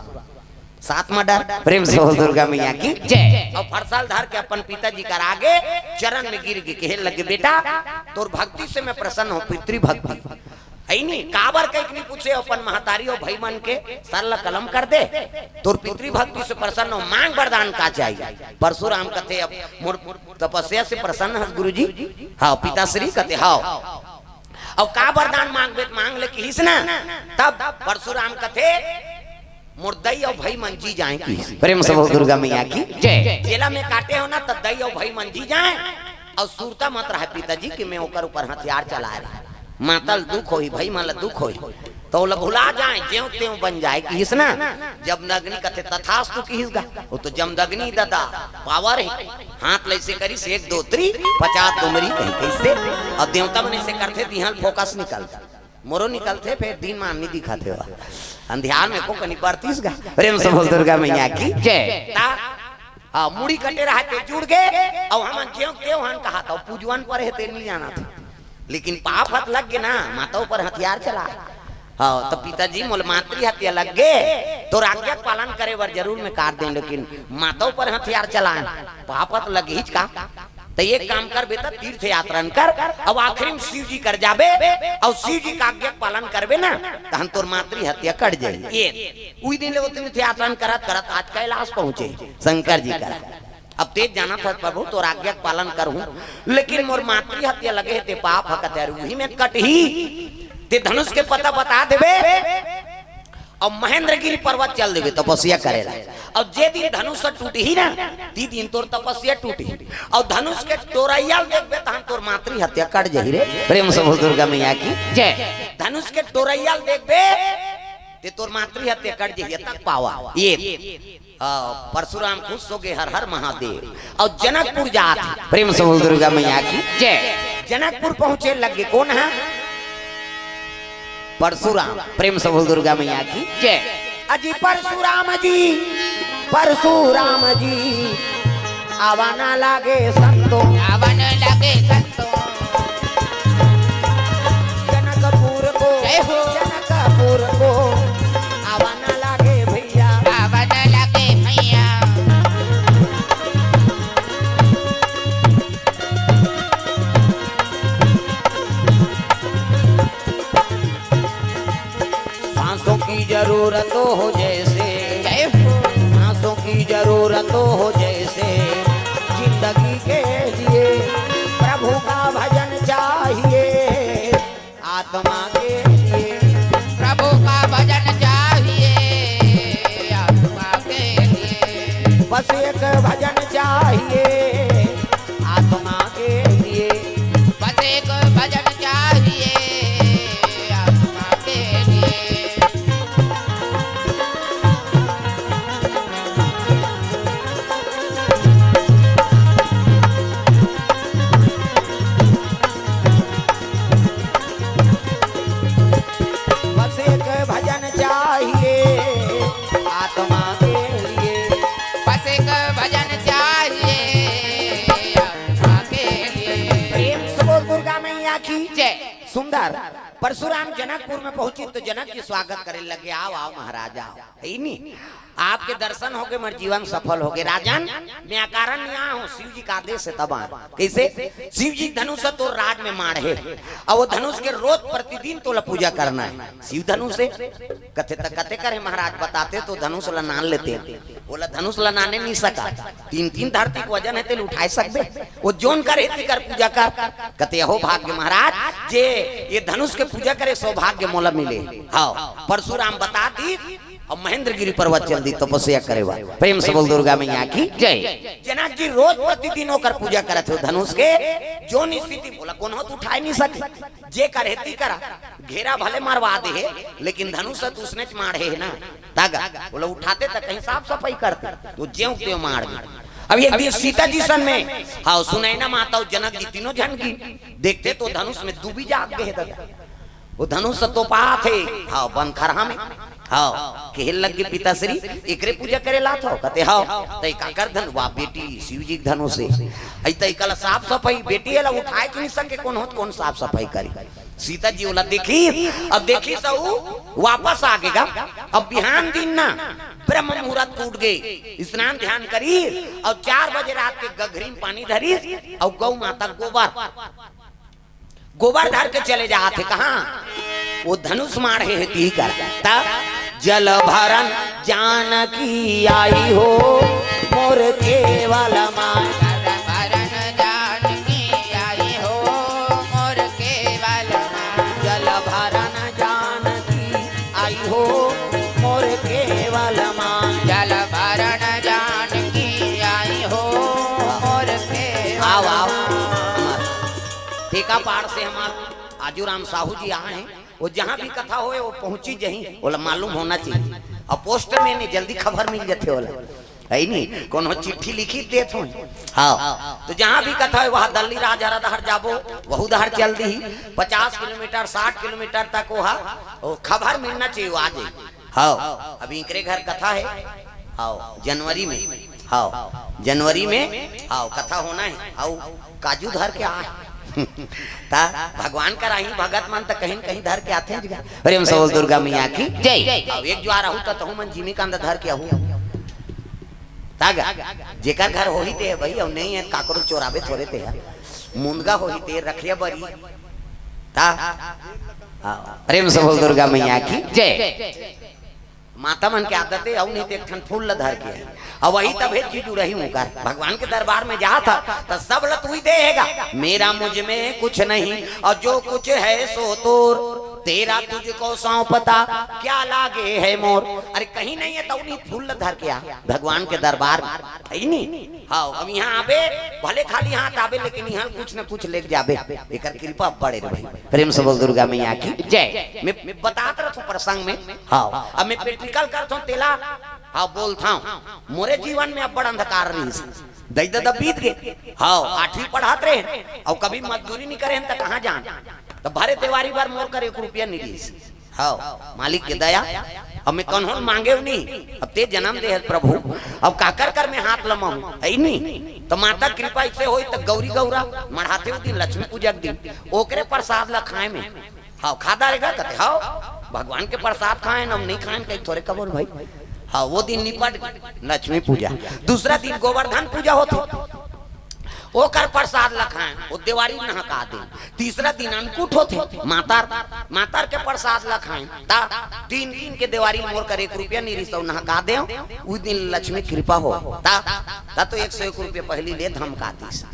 सात murder। प्रेम से बोल दुर्गा मैया की। जय। अउ फरसा ल धर के अपन पिताजी कर आगे चरण में गिर गे, कहे लगे, "बेटा, तोर भक्ति से मैं प्रसन्न हंव, पितृभक्ति।" अइ नी, काबर कहिके नहीं पूछे, अपन महतारी अउ भाई मन के सर ल कलम कर दे। "तोर पितृभक्ति से प्रसन्न हंव, मांग वरदान का चाही?" परशुराम कथे, "अब मोर तपस्या से प्रसन्न हस गुरुजी?" "हाँ पिताश्री।" कथे, "हाँ।" "अउ का वरदान मांगबे त मांग ले," किहिस ना। तब परशुराम कथे, "मोर दई अउ भाई मन जी जाए," किहिस। प्रेम से बोल दुर्गा मैया की। जय। "जेला मैं काटे हंव ना, त दई अउ भाई मन जी जाए, अउ सुरता मत रहय पिताजी कि मैं ओकर ऊपर हथियार चलाय रहेंव। माता ल दुख होही, भाई मन ल दुख होही, त ओला भुला जाए, जेंव तेंव बन जाए," किहिस ना। जमदग्नि कथे, "तथास्तु," किहिस गा। वो तो जमदग्नि दादा power हे, हाथ ल अइसे करिस, एक दो तीन, पचास डोमरी कही कइसे। अउ देवता मन अइसे करथे, तिहां ले फोकस निकलथे। मोरो निकलथे, फेर दिन मान नहीं दिखत हे, अंधियार में को कनी परतिस गा। प्रेम से बोल दुर्गा मैया की। जय। ता, हाँ, मुड़ी कटे रहय ते जुड़ गे, अउ हमन जेंव तेंव हन कहत हन, पूजवन पर हे ते नहीं जानत हे। लेकिन पाप हत लग गे ना, माता ऊपर हथियार चला। हाँ, त पिताजी मोला मातृ हत्या लग गे, तोर आज्ञा के पालन करे बर जरूर मैं काट देंव, लेकिन माता ऊपर हथियार चलाए, पाप हत लग गे हिच का। त एक काम करबे त तीर्थ यात्रा कर, अउ आखिरी में शिव जी कर जाबे, अउ शिव जी के आज्ञा के पालन करबे ना, तहन तोर मातृ हत्या कट जाही। ये उही दिन ले वो तीर्थ यात्रा करत करत आज कैलाश पहुंचे शंकर जी कर। अब तें जानत हस प्रभु, तोर आज्ञा के पालन करहूं, लेकिन मोर मातृ हत्या लगे हे ते पाप ह कथे, अरे उही में कटही। तें धनुष के पता बता देबे, अउ महेंद्रगिरी पर्वत चल देबे तपस्या करे ला। अउ जे दिन धनुष ह टूटही ना, ती दिन तोर तपस्या टूटही। अउ धनुष के टोरइया ल देखबे तहन तोर मातृ हत्या कट जाही रे। प्रेम से बोल दुर्गा मैया की। जय। धनुष के टोरइया ल देखबे, ते तोर मातृ हत्या कट जाही, अतक power। ये, आ, परशुराम खुश हो गे, हर हर महादेव। अउ जनकपुर जात हे। प्रेम से बोल दुर्गा मैया की। जय। जनकपुर पहुंचे लग गे, कोन हे? परशुराम। प्रेम से बोल दुर्गा मैया की। जय। अजी परशुराम जी, परशुराम जी, आवा न लागे संतो। आवा न लागे संतो। ए हो। जनकपुर को आवन लागे भैया। आवन लागे भैया। सांसों की जरूरत हो जैसे, जय हो। सांसों की जरूरत हो जैसे, जिंदगी के लिए प्रभु का भजन चाहिए, आत्मा के लिए। प्रभु का भजन चाहिए, आत्मा के लिए। बस एक भजन चाहिए, आत्मा के लिए। बस एक भजन चाहिए, आत्मा के लिए। बस एक भजन चाहिए आत्मा के लिए। बस एक भजन चाहिए आत्मा के लिए। प्रेम से बोल दुर्गा मैया की जय। सुंदर। परशुराम जनकपुर में पहुंची तो जनक जी स्वागत करे लगे, "आओ, आओ महाराज, आओ।" है नी? आपके दर्शन होगे, मोर जीवन सफल होगे। राजन, मैं अकारण नहीं आया हूँ, शिव जी का आदेश है तब आया। कैसे? शिव जी धनुष तोर राज में माढ़े, और वो धनुष के रोज प्रतिदिन तोला पूजा करना है। शिव धनुष है। कथे त कथे करे महाराज, बताते तो धनुष ला नान लेते। बोला, "धनुष ला नाने नहीं सका, तीन तीन धरती के वजन है, तेल उठाए सकबे?" वो जोन करे तेकर पूजा कर। कथे, "अहो भाग्य महाराज, जे ये धनुष के पूजा करे, सौभाग्य मोला मिले।" हाँ, परशुराम बता दी, अब महेंद्रगिरी पर्वत चल दी तपस्या करे बर। प्रेम से बोल दुर्गा मैया की जय। जनक जी रोज प्रतिदिन ओकर पूजा करत हो धनुष के, जोन स्थिति बोला, कोनो तो उठाए नहीं सके, जे करे ती करा, घेरा भले मरवा दे है, लेकिन धनुष तो उसने च माढ़े है ना। तागा बोला, उठाते त कहीं साफ सफाई करते, तो ज्यों त्यों माढ़ दे। अब एक दिन सीता जी सन में, हाँ, सुनैना माता और जनक जी तीनों झन की देखते तो धनुष में दूबी जाग गए दादा। वो धनुष तो पात है, हाँ, बन खरहा में, हाँ, कहे लग गे पिताश्री, "एकरे पूजा करे लात हो?" कथे, "हाँ।" "तई काकर धन?" "वाह बेटी, शिव जी के धनुष है।" "अई तई कला साफ सफाई?" "बेटी, एला उठाए के नहीं सके, कौन होत, कौन साफ सफाई करी?" सीता जी ओला देखी, अब देखी सहू वापस आ गेगा। अब बिहान दिन ना ब्रह्म मुहूर्त उठ गे, स्नान ध्यान करी और चार बजे रात के गघरी में पानी धरी और गौ माता गोबर गोबर धर के चले जात हे। कहाँ? वो धनुष माढ़े हे तिही कर। तब जल भरन जानकी आई हो मोर केवल माय। जल भरन जानकी आई हो मोर केवल माय। जल भरन जानकी आई हो मोर केवल माय। जल भरन जानकी आई हो मोर केवल आओ, आओ। माय। टेकापाड़ से हमार आजूराम साहू जी आए हैं, वो जहाँ भी कथा होए, वो पहुँची जहीं, ओला मालूम होना चाहिए। और पोस्ट में नहीं, जल्दी खबर मिल जाते ओला, है नहीं? कोनो चिट्ठी लिखी देत हो। हाँ, तो जहाँ भी कथा होए, वहाँ दल्ली राज हरा दहर जाबो, वहू दहर चल दी, पचास किलोमीटर, साठ किलोमीटर तक वो, हाँ, वो खबर मिलना चाहिए, वो आ जाए। हाँ, अभी इनकरे घर कथा है। हाँ, जनवरी में। हाँ, जनवरी में। हाँ, कथा होना है। हाँ, काजू धर के आ। ता भगवान कर आही भगत मन त कहीं न कहीं धर के आथे जी। प्रेम से बोल दुर्गा मैया की जय। हाँ, एक जुआर आहू त तहू मन जिमी कांदा धर के आहू। तागा, जेकर घर होही ते है भाई, और नहीं है काकरो चोराबे थोरे ते है। मुंदगा होही ते रखिया बरी। ता, हाँ, प्रेम से बोल दुर्गा मैया की जय। माता मन के आदत हे, अउ नहीं तो एक ठन फूल ल धर के। अउ वही तभे चीज उड़ही उकर। भगवान के दरबार में जात ह, त सब ल तुही देहेगा। मेरा मुझ में कुछ नहीं, और जो कुछ है सो तोर। तेरा तुझको सौंपता, क्या लागे है मोर। अरे कहीं नहीं है, त उन्हीं फूल ल धर के आ भगवान के दरबार में। है नी? हाँ, अब यहाँ आबे, भले खाली हाथ आबे, लेकिन यहाँ कुछ न कुछ लेके जाबे। एकर कृपा बड़े रे भाई। प्रेम से बोल दुर्गा मैया की जय। मैं, मैं बतात रहत हूँ प्रसंग में। हाँ, अब मैं practical करत हूँ तेला। हाँ, बोलत हूँ। मोरे जीवन में अब्बड़ अंधकार रहिस। दई ददा बीत गे। हाँ, आठवीं पढ़त रहे। अउ कभी मजदूरी नहीं करे हन त कहाँ जान? त भरे देवारी भर मोर कर एक रुपया नहीं रहिस। हाँ, मालिक के दया। अब मैं कन्हों मांगेव नहीं, अब ते जन्म दे हस प्रभु, अब काकर कर मैं हाथ लमाहूँ, है नहीं? त माता कृपा ऐसे होई त गौरी गौरा मढ़ाथे उ दिन, लक्ष्मी पूजा के दिन, ओकरे प्रसाद ला खाए में। हाँ, खा डारेगा कहते, हाँ, भगवान के प्रसाद खाएन, हम नहीं खाएन, कहीं थोरे कबो भाई। हाँ, वो दिन निपट गए, लक्ष्मी पूजा। दूसरा दिन गोवर्धन पूजा होथे, ओकर प्रसाद ल खाएन, वो देवारी नहका दे। तीसरा दिन अन्नकूट होथे, मातर, मातर के प्रसाद ल खाएन, ता तीन दिन के देवारी मोर कर एक रुपया नहीं रिहिस, नहका दे, उस दिन लक्ष्मी कृपा हो। ता, ता तो एक सौ एक रुपया पहली ले धमका दीस।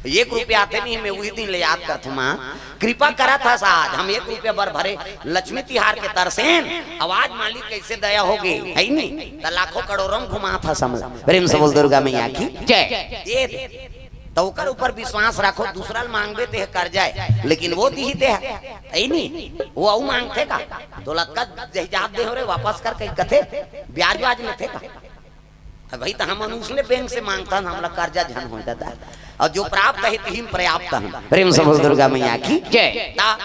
एक रुपया आते नहीं, मैं उही दिन ले याद करथों, माँ, कृपा करत हस आज, हम एक रुपया बर भरे लक्ष्मी तिहार के तरसेन, अउ आज मालिक कैसे दया होगे, है नी? त लाखों करोड़ों घुमात हस हमला। प्रेम से बोल दुर्गा मैया की जय। ये त ओकर ऊपर विश्वास रखो, दूसरा ल मांगबे ते ह कर जाए, लेकिन वो दिही ते ह, है नी? वो अउ मांगथे का? दौलत का जहिजात दे हो रे, वापस कर कही कथे, ब्याज व्याज लेथे का? अब भाई, त हमन उसने बैंक से मांगथन, हमला कर्जा झन होय दादा। अउ जो प्राप्त हे, तिही म पर्याप्त हे। प्रेम से बोल दुर्गा मैया की जय। ता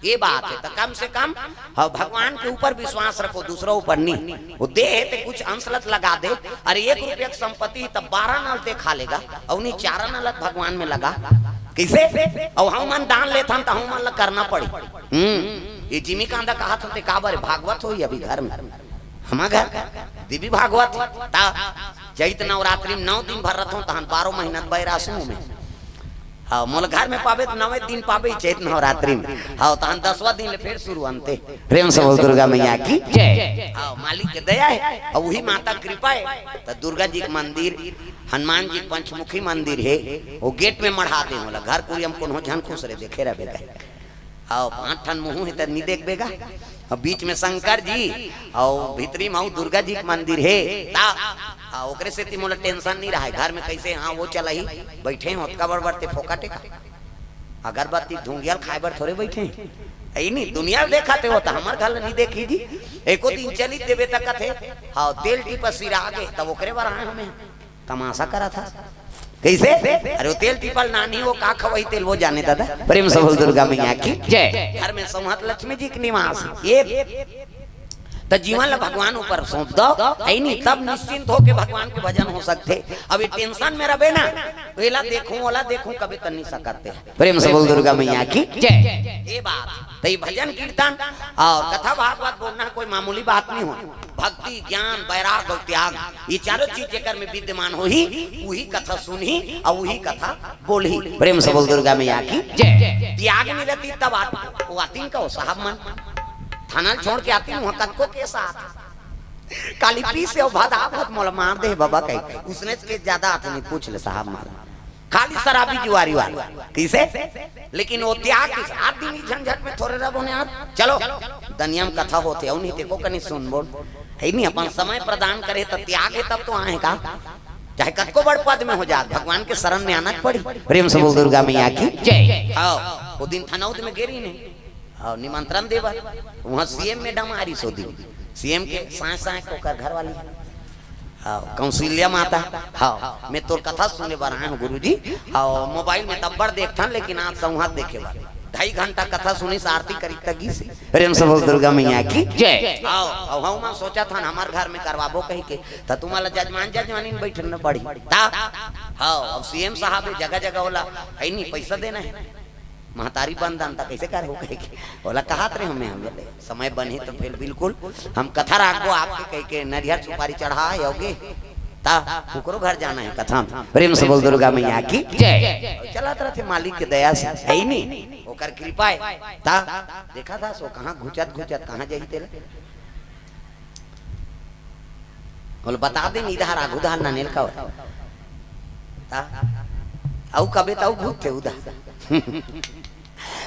ये बात हे, त कम से कम, हाँ, भगवान के ऊपर विश्वास रखो, दूसरा ऊपर नहीं। वो दे हे ते कुछ अंश ल त लगा दे। अरे, एक रुपया के संपत्ति हे, त बारह नल ते खा लेगा, अउ नहीं, चार नल भगवान में लगा। कैसे? अउ हमन दान लेथन, त हमन ल करना पड़ी। हम्म, ये जिमी कांदा कहत होते, का बारे भागवत होही अभी घर में? हमर घर देवी भागवत, ता चैत नवरात्रि में नौ दिन भर रथों, तहन बारह महीना के बैरासू में। हाँ, मोला घर में पाबे त नवे दिन पाबे चैत नवरात्रि में। हाँ, तहन दसवां दिन ले फिर शुरू अंते। प्रेम से बोल दुर्गा मैया की जय। हाँ, मालिक के दया हे, अउ उही माता कृपा हे। त दुर्गा जी के मंदिर, हनुमान जी के पंचमुखी मंदिर हे, वो गेट में मढ़ा दे होला। घर कुरिया म कोनो झन खुसरे देखे रहबे कहे। अउ पांच ठन मुहूं हे त नी देखबे गा। अउ बीच में शंकर जी, अउ भीतरी में अउ दुर्गा जी के मंदिर हे। ता, आ, ओकरे सेती मोला tension नी रहय। घर में कैसे, हाँ, वो चलही, बैठे हों, ओतका बड़ बड़ ते फोकट हे का? अगरबत्ती धुंगिया ल खाए बर थोरे बैठे हे। ए नी, दुनिया ल देखत हे, वो त हमर घर ल नी देखही जी। एको दिन चली देबे त कथे, हाँ, तेल टीपा सिरा गे, तब ओकरे बर आए हमें। तमाशा करत हस। कैसे? अरे, वो तेल टीपा ल नानी, वो का खवई तेल, वो जाने दादा। प्रेम से बोल दुर्गा मैया की जय। घर में संवत लक्ष्मी जी के निवास। ये त जीवन ल भगवान ऊपर सौंप दो, है नी? तब निश्चिंत होके भगवान के भजन हो सकथे। अब ये tension में रहबे ना, तो एला देखूं, ओला देखूं, कभी त नी सकत हे। प्रेम से बोल दुर्गा मैया की जय। ये बात, त ये भजन कीर्तन अउ कथा भागवत बोलना कोई मामूली बात नी हो। भक्ति, ज्ञान, वैराग अउ त्याग, ये चारों चीज जेकर में विद्यमान होही, उही कथा सुनही अउ उही कथा बोलही। प्रेम से बोल दुर्गा मैया की जय। त्याग नी रहती तब आत-, वो आतिन का वो साहब मन थाना ल छोड़ के आतिन, वहाँ कतको केस आत। काली पीसे अउ भदा भद मोला मार दे बाबा कही, उसने के ज्यादा आतिन, पूछ ले साहब मन। खाली शराबी जुआरी वाला। कैसे? लेकिन वो त्याग के साथ दिन ही झंझट में थोरे रहबो ने यार। चलो, दनिया में कथा होथे, अउ नहीं ते को कनी सुन बोल। है नहीं, अपन समय प्रदान करे त त्याग हे तब तो आए का। चाहे कतको बड़ पद में हो जात, भगवान के शरण में आना पड़ी। प्रेम से बोल दुर्गा मैया की जय। हाँ, वो दिन थनौद में गेरी ने। हाँ, निमंत्रण देवा। वहाँ सीएम मैडम आ रही सोदी। सीएम के साए साए ओकर घर वाली। हाँ, कौशल्या माता। हाँ, मैं तोर कथा सुने बर आए हूँ गुरुजी। हाँ, मोबाइल में तब्बड़ देखथन, लेकिन आज संवाद देखे बर। ढाई घंटा कथा सुनिस, आरती करी त गिस। प्रेम से बोल दुर्गा मैया की जय। हाँ, अब हम सोचत हन हमर घर में करवाबो कही के, त तुम्हारा जजमान जजमानी में बैठन न पड़ी। ता, हाँ, अब सीएम साहब हे, जगह जगह ओला, है नहीं, पैसा देना हे। महतारी बंधन त कैसे करहू कहि के ओला कहत रहे हमें, हम बोले, समय बनही त फिर बिल्कुल हम कथा राखबो आपके कहि के, नरियर सुपारी चढ़ाए होगे, त ओकरो घर जाना हे कथा में। प्रेम से बोल दुर्गा मैया की जय। चलत रथे मालिक के दया से, है ही नहीं, ओकर कृपा हे। त देखा था सो कहाँ घुचत घुचत कहाँ जाही तेला। बोले, बता दे, इधर आगू धार ना नेल का होता। ता? अउ कबे ताऊ भूत थे उधर।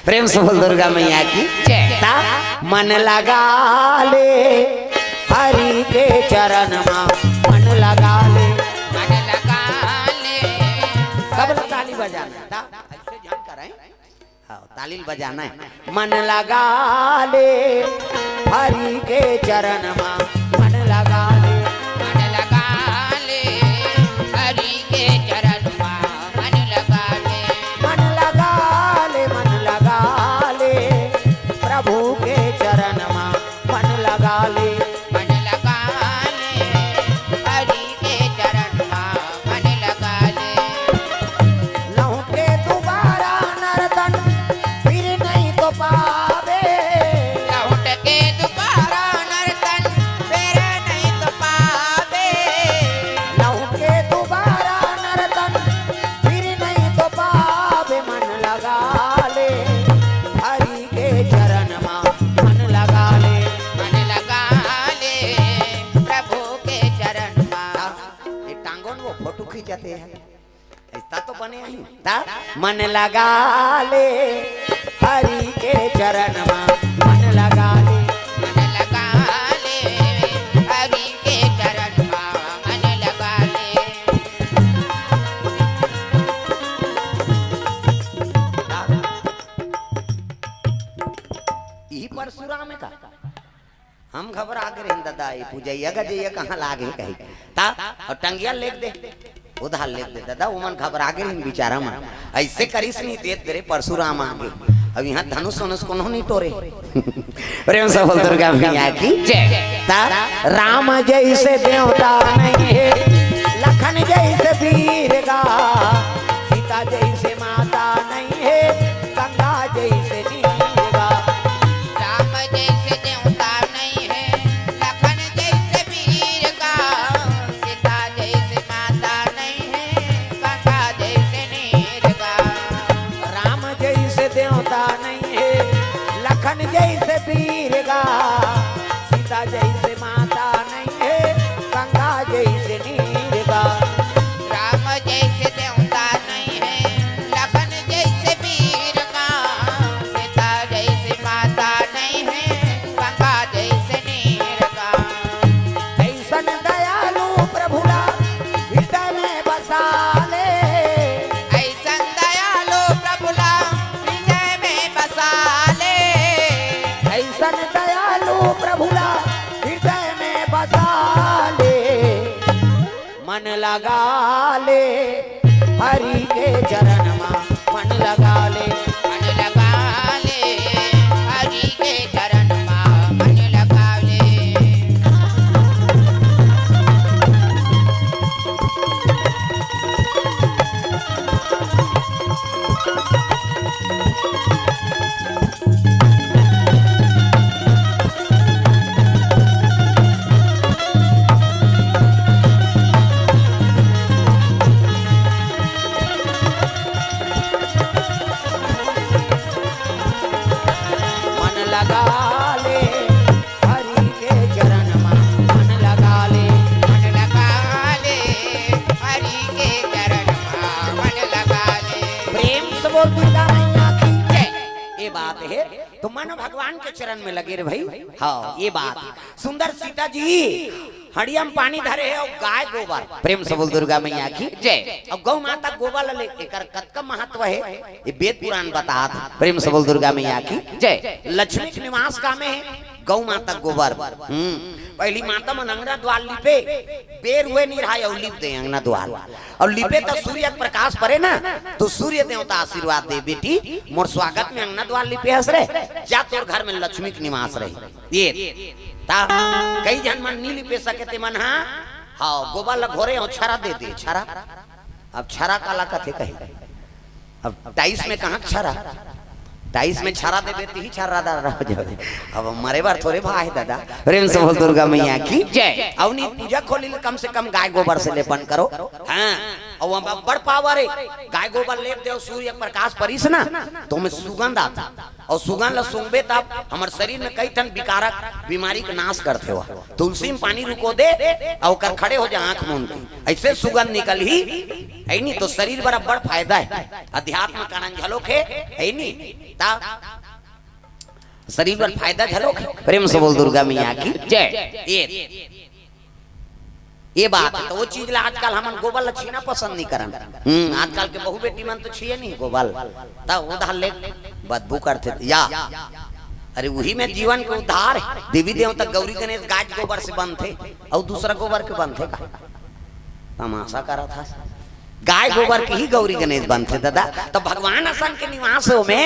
प्रेम से बोल दुर्गा मैया की जय। ता? मन लगा ले हरि के चरण मा, मन लगा ले। मन लगा ले। सब लोग ताली बजाना। ता? ऐसे झन करें। हाँ, ताली बजाना हे। मन लगा ले हरि के चरण मा, मन लगा ले। मन लगा ले हरि के चरण मा, मन लगा ले। मन लगा ले, मन लगा ले प्रभु के चरण मा, मन लगा ले। मन लगा ले हरि के चरण मा, मन लगा ले। लौटे दोबारा नरतन फिर नहीं तो पावे। ते ह। अइसना तो बने आही। ता मन लगा ले हरि के चरण मा, मन लगा ले। मन लगा ले हरि के चरण मा, मन लगा ले। इही परसुराम का। हम घबरा गे रहेन ददा, ये पूजइया गजइया कहाँ लागे कही। ता, अउ टंगिया लेग दे, उधार लेग दे ददा, ओमन घबरा गे रहेन बिचारा मन। अइसे करिस नहीं तेत बेरे परसुराम आगे। अब इहाँ धनुष वनुष कोनो नहीं टोरे। प्रेम से बोल दुर्गा मैया की जय। ता, राम जइसे देवता नहीं हे, लखन जइसे वीर गा, सीता जइसे माता नहीं हे, गंगा जइसे नीर गा। राम जइसे देवता नहीं हे, लखन जइसे वीर गा, सीता जइसे माता नहीं हे, गंगा जइसे नीर गा। राम जइसे देवता नहीं हे, लखन जइसे वीर गा, सीता जइसे माता नहीं हे, गंगा जइसे नीर गा। राम जइसे देवता नहीं हे, लखन जइसे वीर गा, सीता जइसे माता नहीं हे, गंगा जइसे नीर गा। अइसन दयालु प्रभु ला हृदय में बसा ले। अइसन दयालु प्रभु ला हृदय में बसा ले। अइसन दयालु प्रभु ला हृदय में बसा ले। मन लगा ले हरि के चरण मा, मन लगा ले। मन लगा ले हरि के चरण मा, मन लगा ले। मन लगा ले हरि के चरण मा, मन लगा ले। मन लगा ले हरि के चरण मा, मन लगा ले। प्रेम से बोल दुर्गा मैया की जय। ये बात हे, तो मन भगवान के चरण में लगे रे भाई। हाँ, ये बात। सुंदर सीता जी हड़िया में पानी धरे हे अउ गाय गोबर। प्रेम से बोल दुर्गा मैया की जय। अउ गौ माता गोबर ले, एकर कतका महत्व हे, ये वेद पुराण बतात हे। प्रेम से बोल दुर्गा मैया की जय। लक्ष्मी के निवास का में हे गौ माता गोबर। हम्म, पहिली माता मन अंगना द्वार लिपे, बेर हुए निरहाय अउ लिप दे अंगना द्वार। अउ लिपे त सूर्य के प्रकाश परे ना, तो सूर्य देवता आशीर्वाद दे, "बेटी, मोर स्वागत में अंगना द्वार लिपे हस रे, जा तोर घर में लक्ष्मी के निवास रही।" ये ता कई झन मन नी लिपे सके ते मन हा, हाँ, गोबर ल घोरे हो, छरा दे दे, छरा। अब छरा काला कथे कही? अब टाइस में कहाँ छरा? टाइस में छरा देबे, तिही छर्रादार रह जाबे। अब मरे बर थोरे भाई दादा। प्रेम से बोल दुर्गा मैया की जय। अउ नी पूजा खोली ल कम से कम गाय गोबर से लेपन करो। हाँ, अउ अब बड़ पावर हे, गाय गोबर लेप देव, सूर्य प्रकाश परिस ना, तो ओमे सुगंध आता। अउ सुगंध ल सूंघबे तब हमर शरीर में कई ठन विकारक बीमारी के नाश करथे। वह तुलसी में पानी रुको दे, अउ ओकर खड़े हो जा आँख मूंद के, अइसे सुगंध निकलही, हे नी? तो शरीर बर बड़ फायदा हे, अध्यात्म कारण घलोक हे, हे नी? ता शरीर बर फायदा घलोक हे। प्रेम से बोल दुर्गा मैया की जय। ये, ये बात हे। तो वो चीज ला आजकल हमन गोबर ला छीना पसंद नहीं करन। हम्म, आजकल के बहू बेटी मन तो छीए नहीं गोबर, ता वो धार ले बदबू करथे या। अरे उही में जीवन के उद्धार हे। देवी देवता गौरी गणेश गाय गोबर से बनथे, अउ दूसरा गोबर के बनथे का? तमाशा करत हस। गाय गोबर के ही गौरी गणेश बनथे दादा। तो भगवान असन के निवास हे ओमे।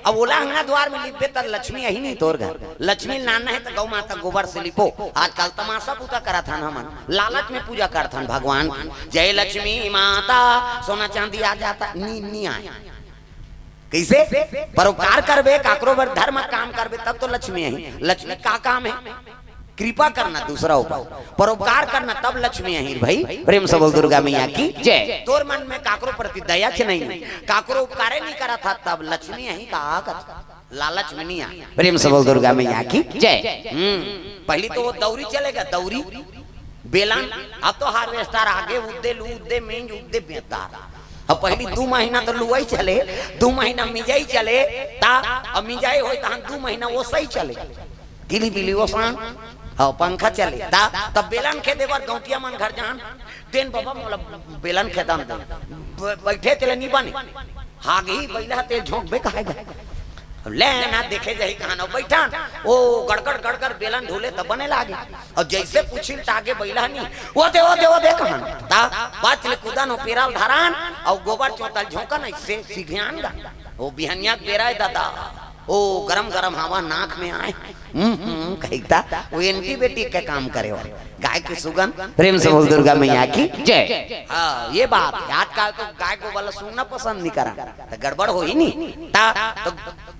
अब ओला अंगना द्वार में लिपबे त लक्ष्मी आही नहीं तोर घर। लक्ष्मी लाना हे त गौ माता गोबर से लिपो। आजकल तमाशा पूजा करत हन हमन, लालच में पूजा करत हन भगवान की। जय लक्ष्मी माता, सोना चांदी आ जाता, नी, नी आए। कइसे? परोपकार करबे, काकरो बर धर्म काम करबे, तब तो लक्ष्मी आही। लक्ष्मी का काम हे? कृपा करना, दूसरा ऊपर परोपकार करना, तब लक्ष्मी आही भाई। प्रेम से बोल दुर्गा मैया की जय। तोर मन में काकरो प्रति दया के नहीं, काकरो उपकारे नहीं करत हा, तब लक्ष्मी आही का? लालच में नहीं आ। प्रेम से बोल दुर्गा मैया की जय। हम्म, पहली तो वो दौरी चलेगा, दौरी। बेलन, अब तो हार्वेस्टर आगे, उद्दे लू, उद्दे मेंज, उद्दे बेंतार। अब पहिली दू महीना तो लुवई चले, दू महीना मिजई चले, ता अब मिजई होई तहन दू महीना ओसई चले, किली बिली ओसान, हाँ, पंखा चले, ता तब बेलन खेदे बर गौंटिया मन घर जान, देन बाबा मोला बेलन खेदन दे। ब-, बइठे चले नी बने, हागही बइला तेल झोंकबे कहाय गा। अब ले ना देखे जाही कहां न बइठन, ओ गड़गड़ गड़गड़ बेलन ढूले त बने लागे। अउ जइसे पूछिल त आगे बइला नी, ओ दे, ओ दे, ओ दे कहन। ता बाच ले कूदन, ओ पेरा ल धरन, अउ गोबर चोंता ल झोंकन, अइसे सिघियान गा। ओ बिहनिया के बेरा ए दादा, ओ गरम गरम हवा नाक में आय, हम्म, हम्म, कहिता, ओ एंटीबायोटिक के काम करे वाला। गाय के सुगंध, प्रेम से बोल दुर्गा मैया की जय। हाँ, ये बात है। आजकल तो गाय गोबर ला सूंघना पसंद नहीं करा, तो गड़बड़ होही नी। ता तो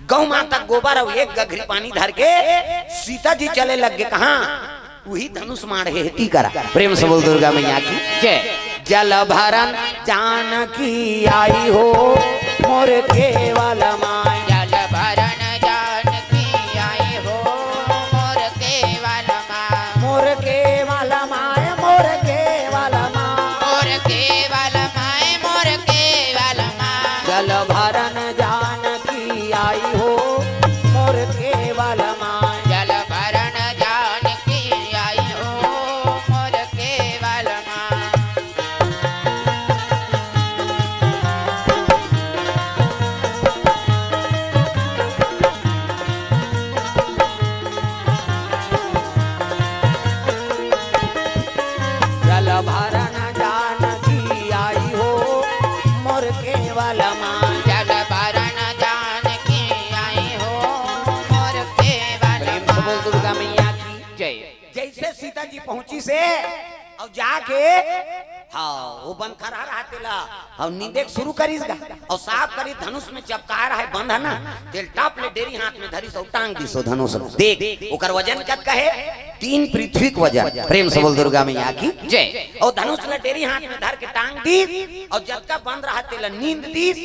गौ माता गोबर अउ एक गघरी पानी धर के सीता जी चले लग गे कहां, उही धनुष माढ़े हे ती करा। प्रेम से बोल दुर्गा मैया की जय। जल भरन जानकी आई हो मोर केवल माय। जल भरन जानकी आई हो मोर केवल माय। मोर केवल माय, मोर केवल माय। मोर केवल माय, मोर केवल माय। जल भरन जानकी आई हो मोर केवल माय। जल भरन जानकी आई हो मोर केवल माय। जल भरन जानकी आई हो मोर केवल माय। जल भरन जानकी आई हो मोर केवल माय। प्रेम से बोल दुर्गा मैया की जय। जइसे सीता जी पहुंचिस हे अउ जाके, हाँ, ओ बन खरहा रहय तेला, अउ नींदे के शुरू करिस गा, अउ साफ करिस धनुष में चपकाय रहय बंध हे ना, तेला टप ले डेरी हाथ में धरिस अउ टांग दिस ओ धनुष ल। देख, ओकर वजन कतका हे? तीन पृथ्वी के वजन। प्रेम से बोल दुर्गा मैया की जय। अउ धनुष ल डेरी हाथ में धर के टांग दिस, अउ जतका बंध रहय तेला नींद दिस,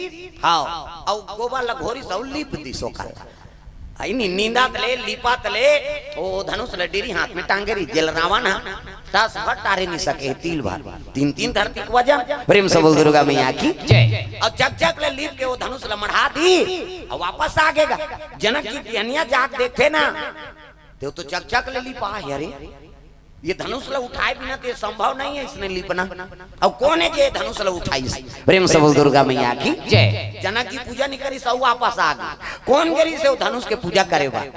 हाँ, अउ गोबर ल घोरिस अउ लीप दिस ओकर। अइ नी, नींदत ले, लीपत ले, ओ धनुष ल डेरी हाथ में टांगे रहिस, जेला रावण ह टस भर टारे नी सके, तिल भर। तीन तीन धरती के वजन। प्रेम से बोल दुर्गा मैया की जय। अउ चकचक ले लीप के ओ धनुष ल मढ़ा दिस, अउ वापस आ गे गा। जनक जी बिहनिया जाके देखथे ना, ते तो चकचक ले लीपा हे, अरे, ये धनुष ल उठाय बिना ते संभव नहीं हे इसने लीपना। अउ कोन हे जे धनुष ल उठाइस? प्रेम से बोल दुर्गा मैया की जय। जनक जी पूजा नी करिस अउ वापस आ गे। कोन गे रिहिस ओ धनुष के पूजा करे बर?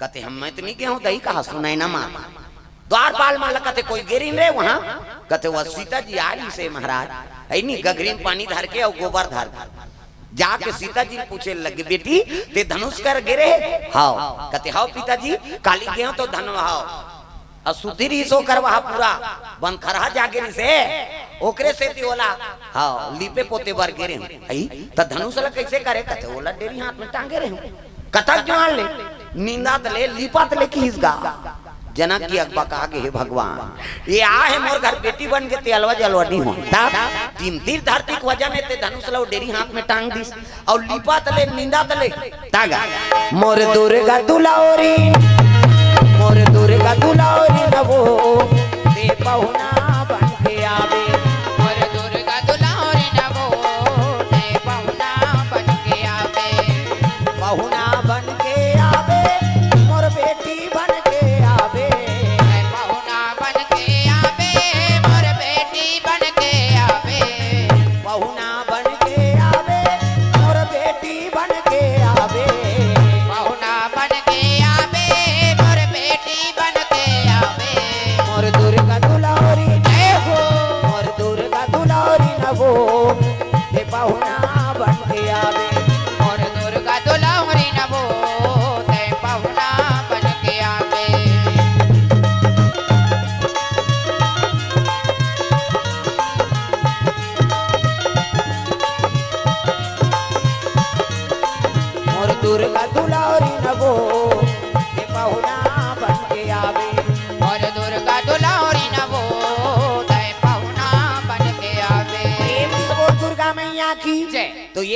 कथे, हम, मैं तो नी गे हंव दई, कहा सुनय ना मार। द्वारपाल मन ल कथे, कोई गे रिहिन रे उहां? कथे, ओ सीता जी आ रिहिस हे महाराज, अइ नी गघरी में पानी धर के अउ गोबर धर के। जाके सीता जी पूछे लगे, बेटी, ते धनुष कर गे रहे? हव। कथे, हव पिताजी, काली गे हंव तो धन हव। अउ सुती रिहिस ओकर वहा पूरा बन खरहा जागे रिहिस हे, ओकरे सेती ओला, हव, लीपे पोते बर गे रहे हंव। अई, त धनुष ल कइसे करे? कथे, ओला डेरी हाथ में टांगे रहे हंव। कतक जुआर ले, नींदत ले, लीपत ले किहिस गा। जनक जी अकबका गे, हे भगवान, ये आ हे मोर घर बेटी बन के ते अलवा जलवा नी हो। ता तीन तीर धरती के वजन हे, ते धनुष ल ओ डेरी हाथ में टांग दिस, अउ लीपत ले, नींदत ले, ता गा। मोर दुर्गा दुलौरी, मोर दुर्गा दुलौरी नवो, ते पहुना बन के आबे। मोर दुर्गा दुलौरी नवो, ते पहुना बन के आबे। पहुना बन के आबे, मोर बेटी बन के आबे। पहुना बन के आबे, मोर बेटी बन के आबे। पहुना बन के आबे, मोर बेटी बन के आबे। पहुना बन के आबे, मोर बेटी बन के आबे। मोर दुर्गा दुलौरी जय हो। मोर दुर्गा दुलौरी नवो, ते पहुना बन के आबे।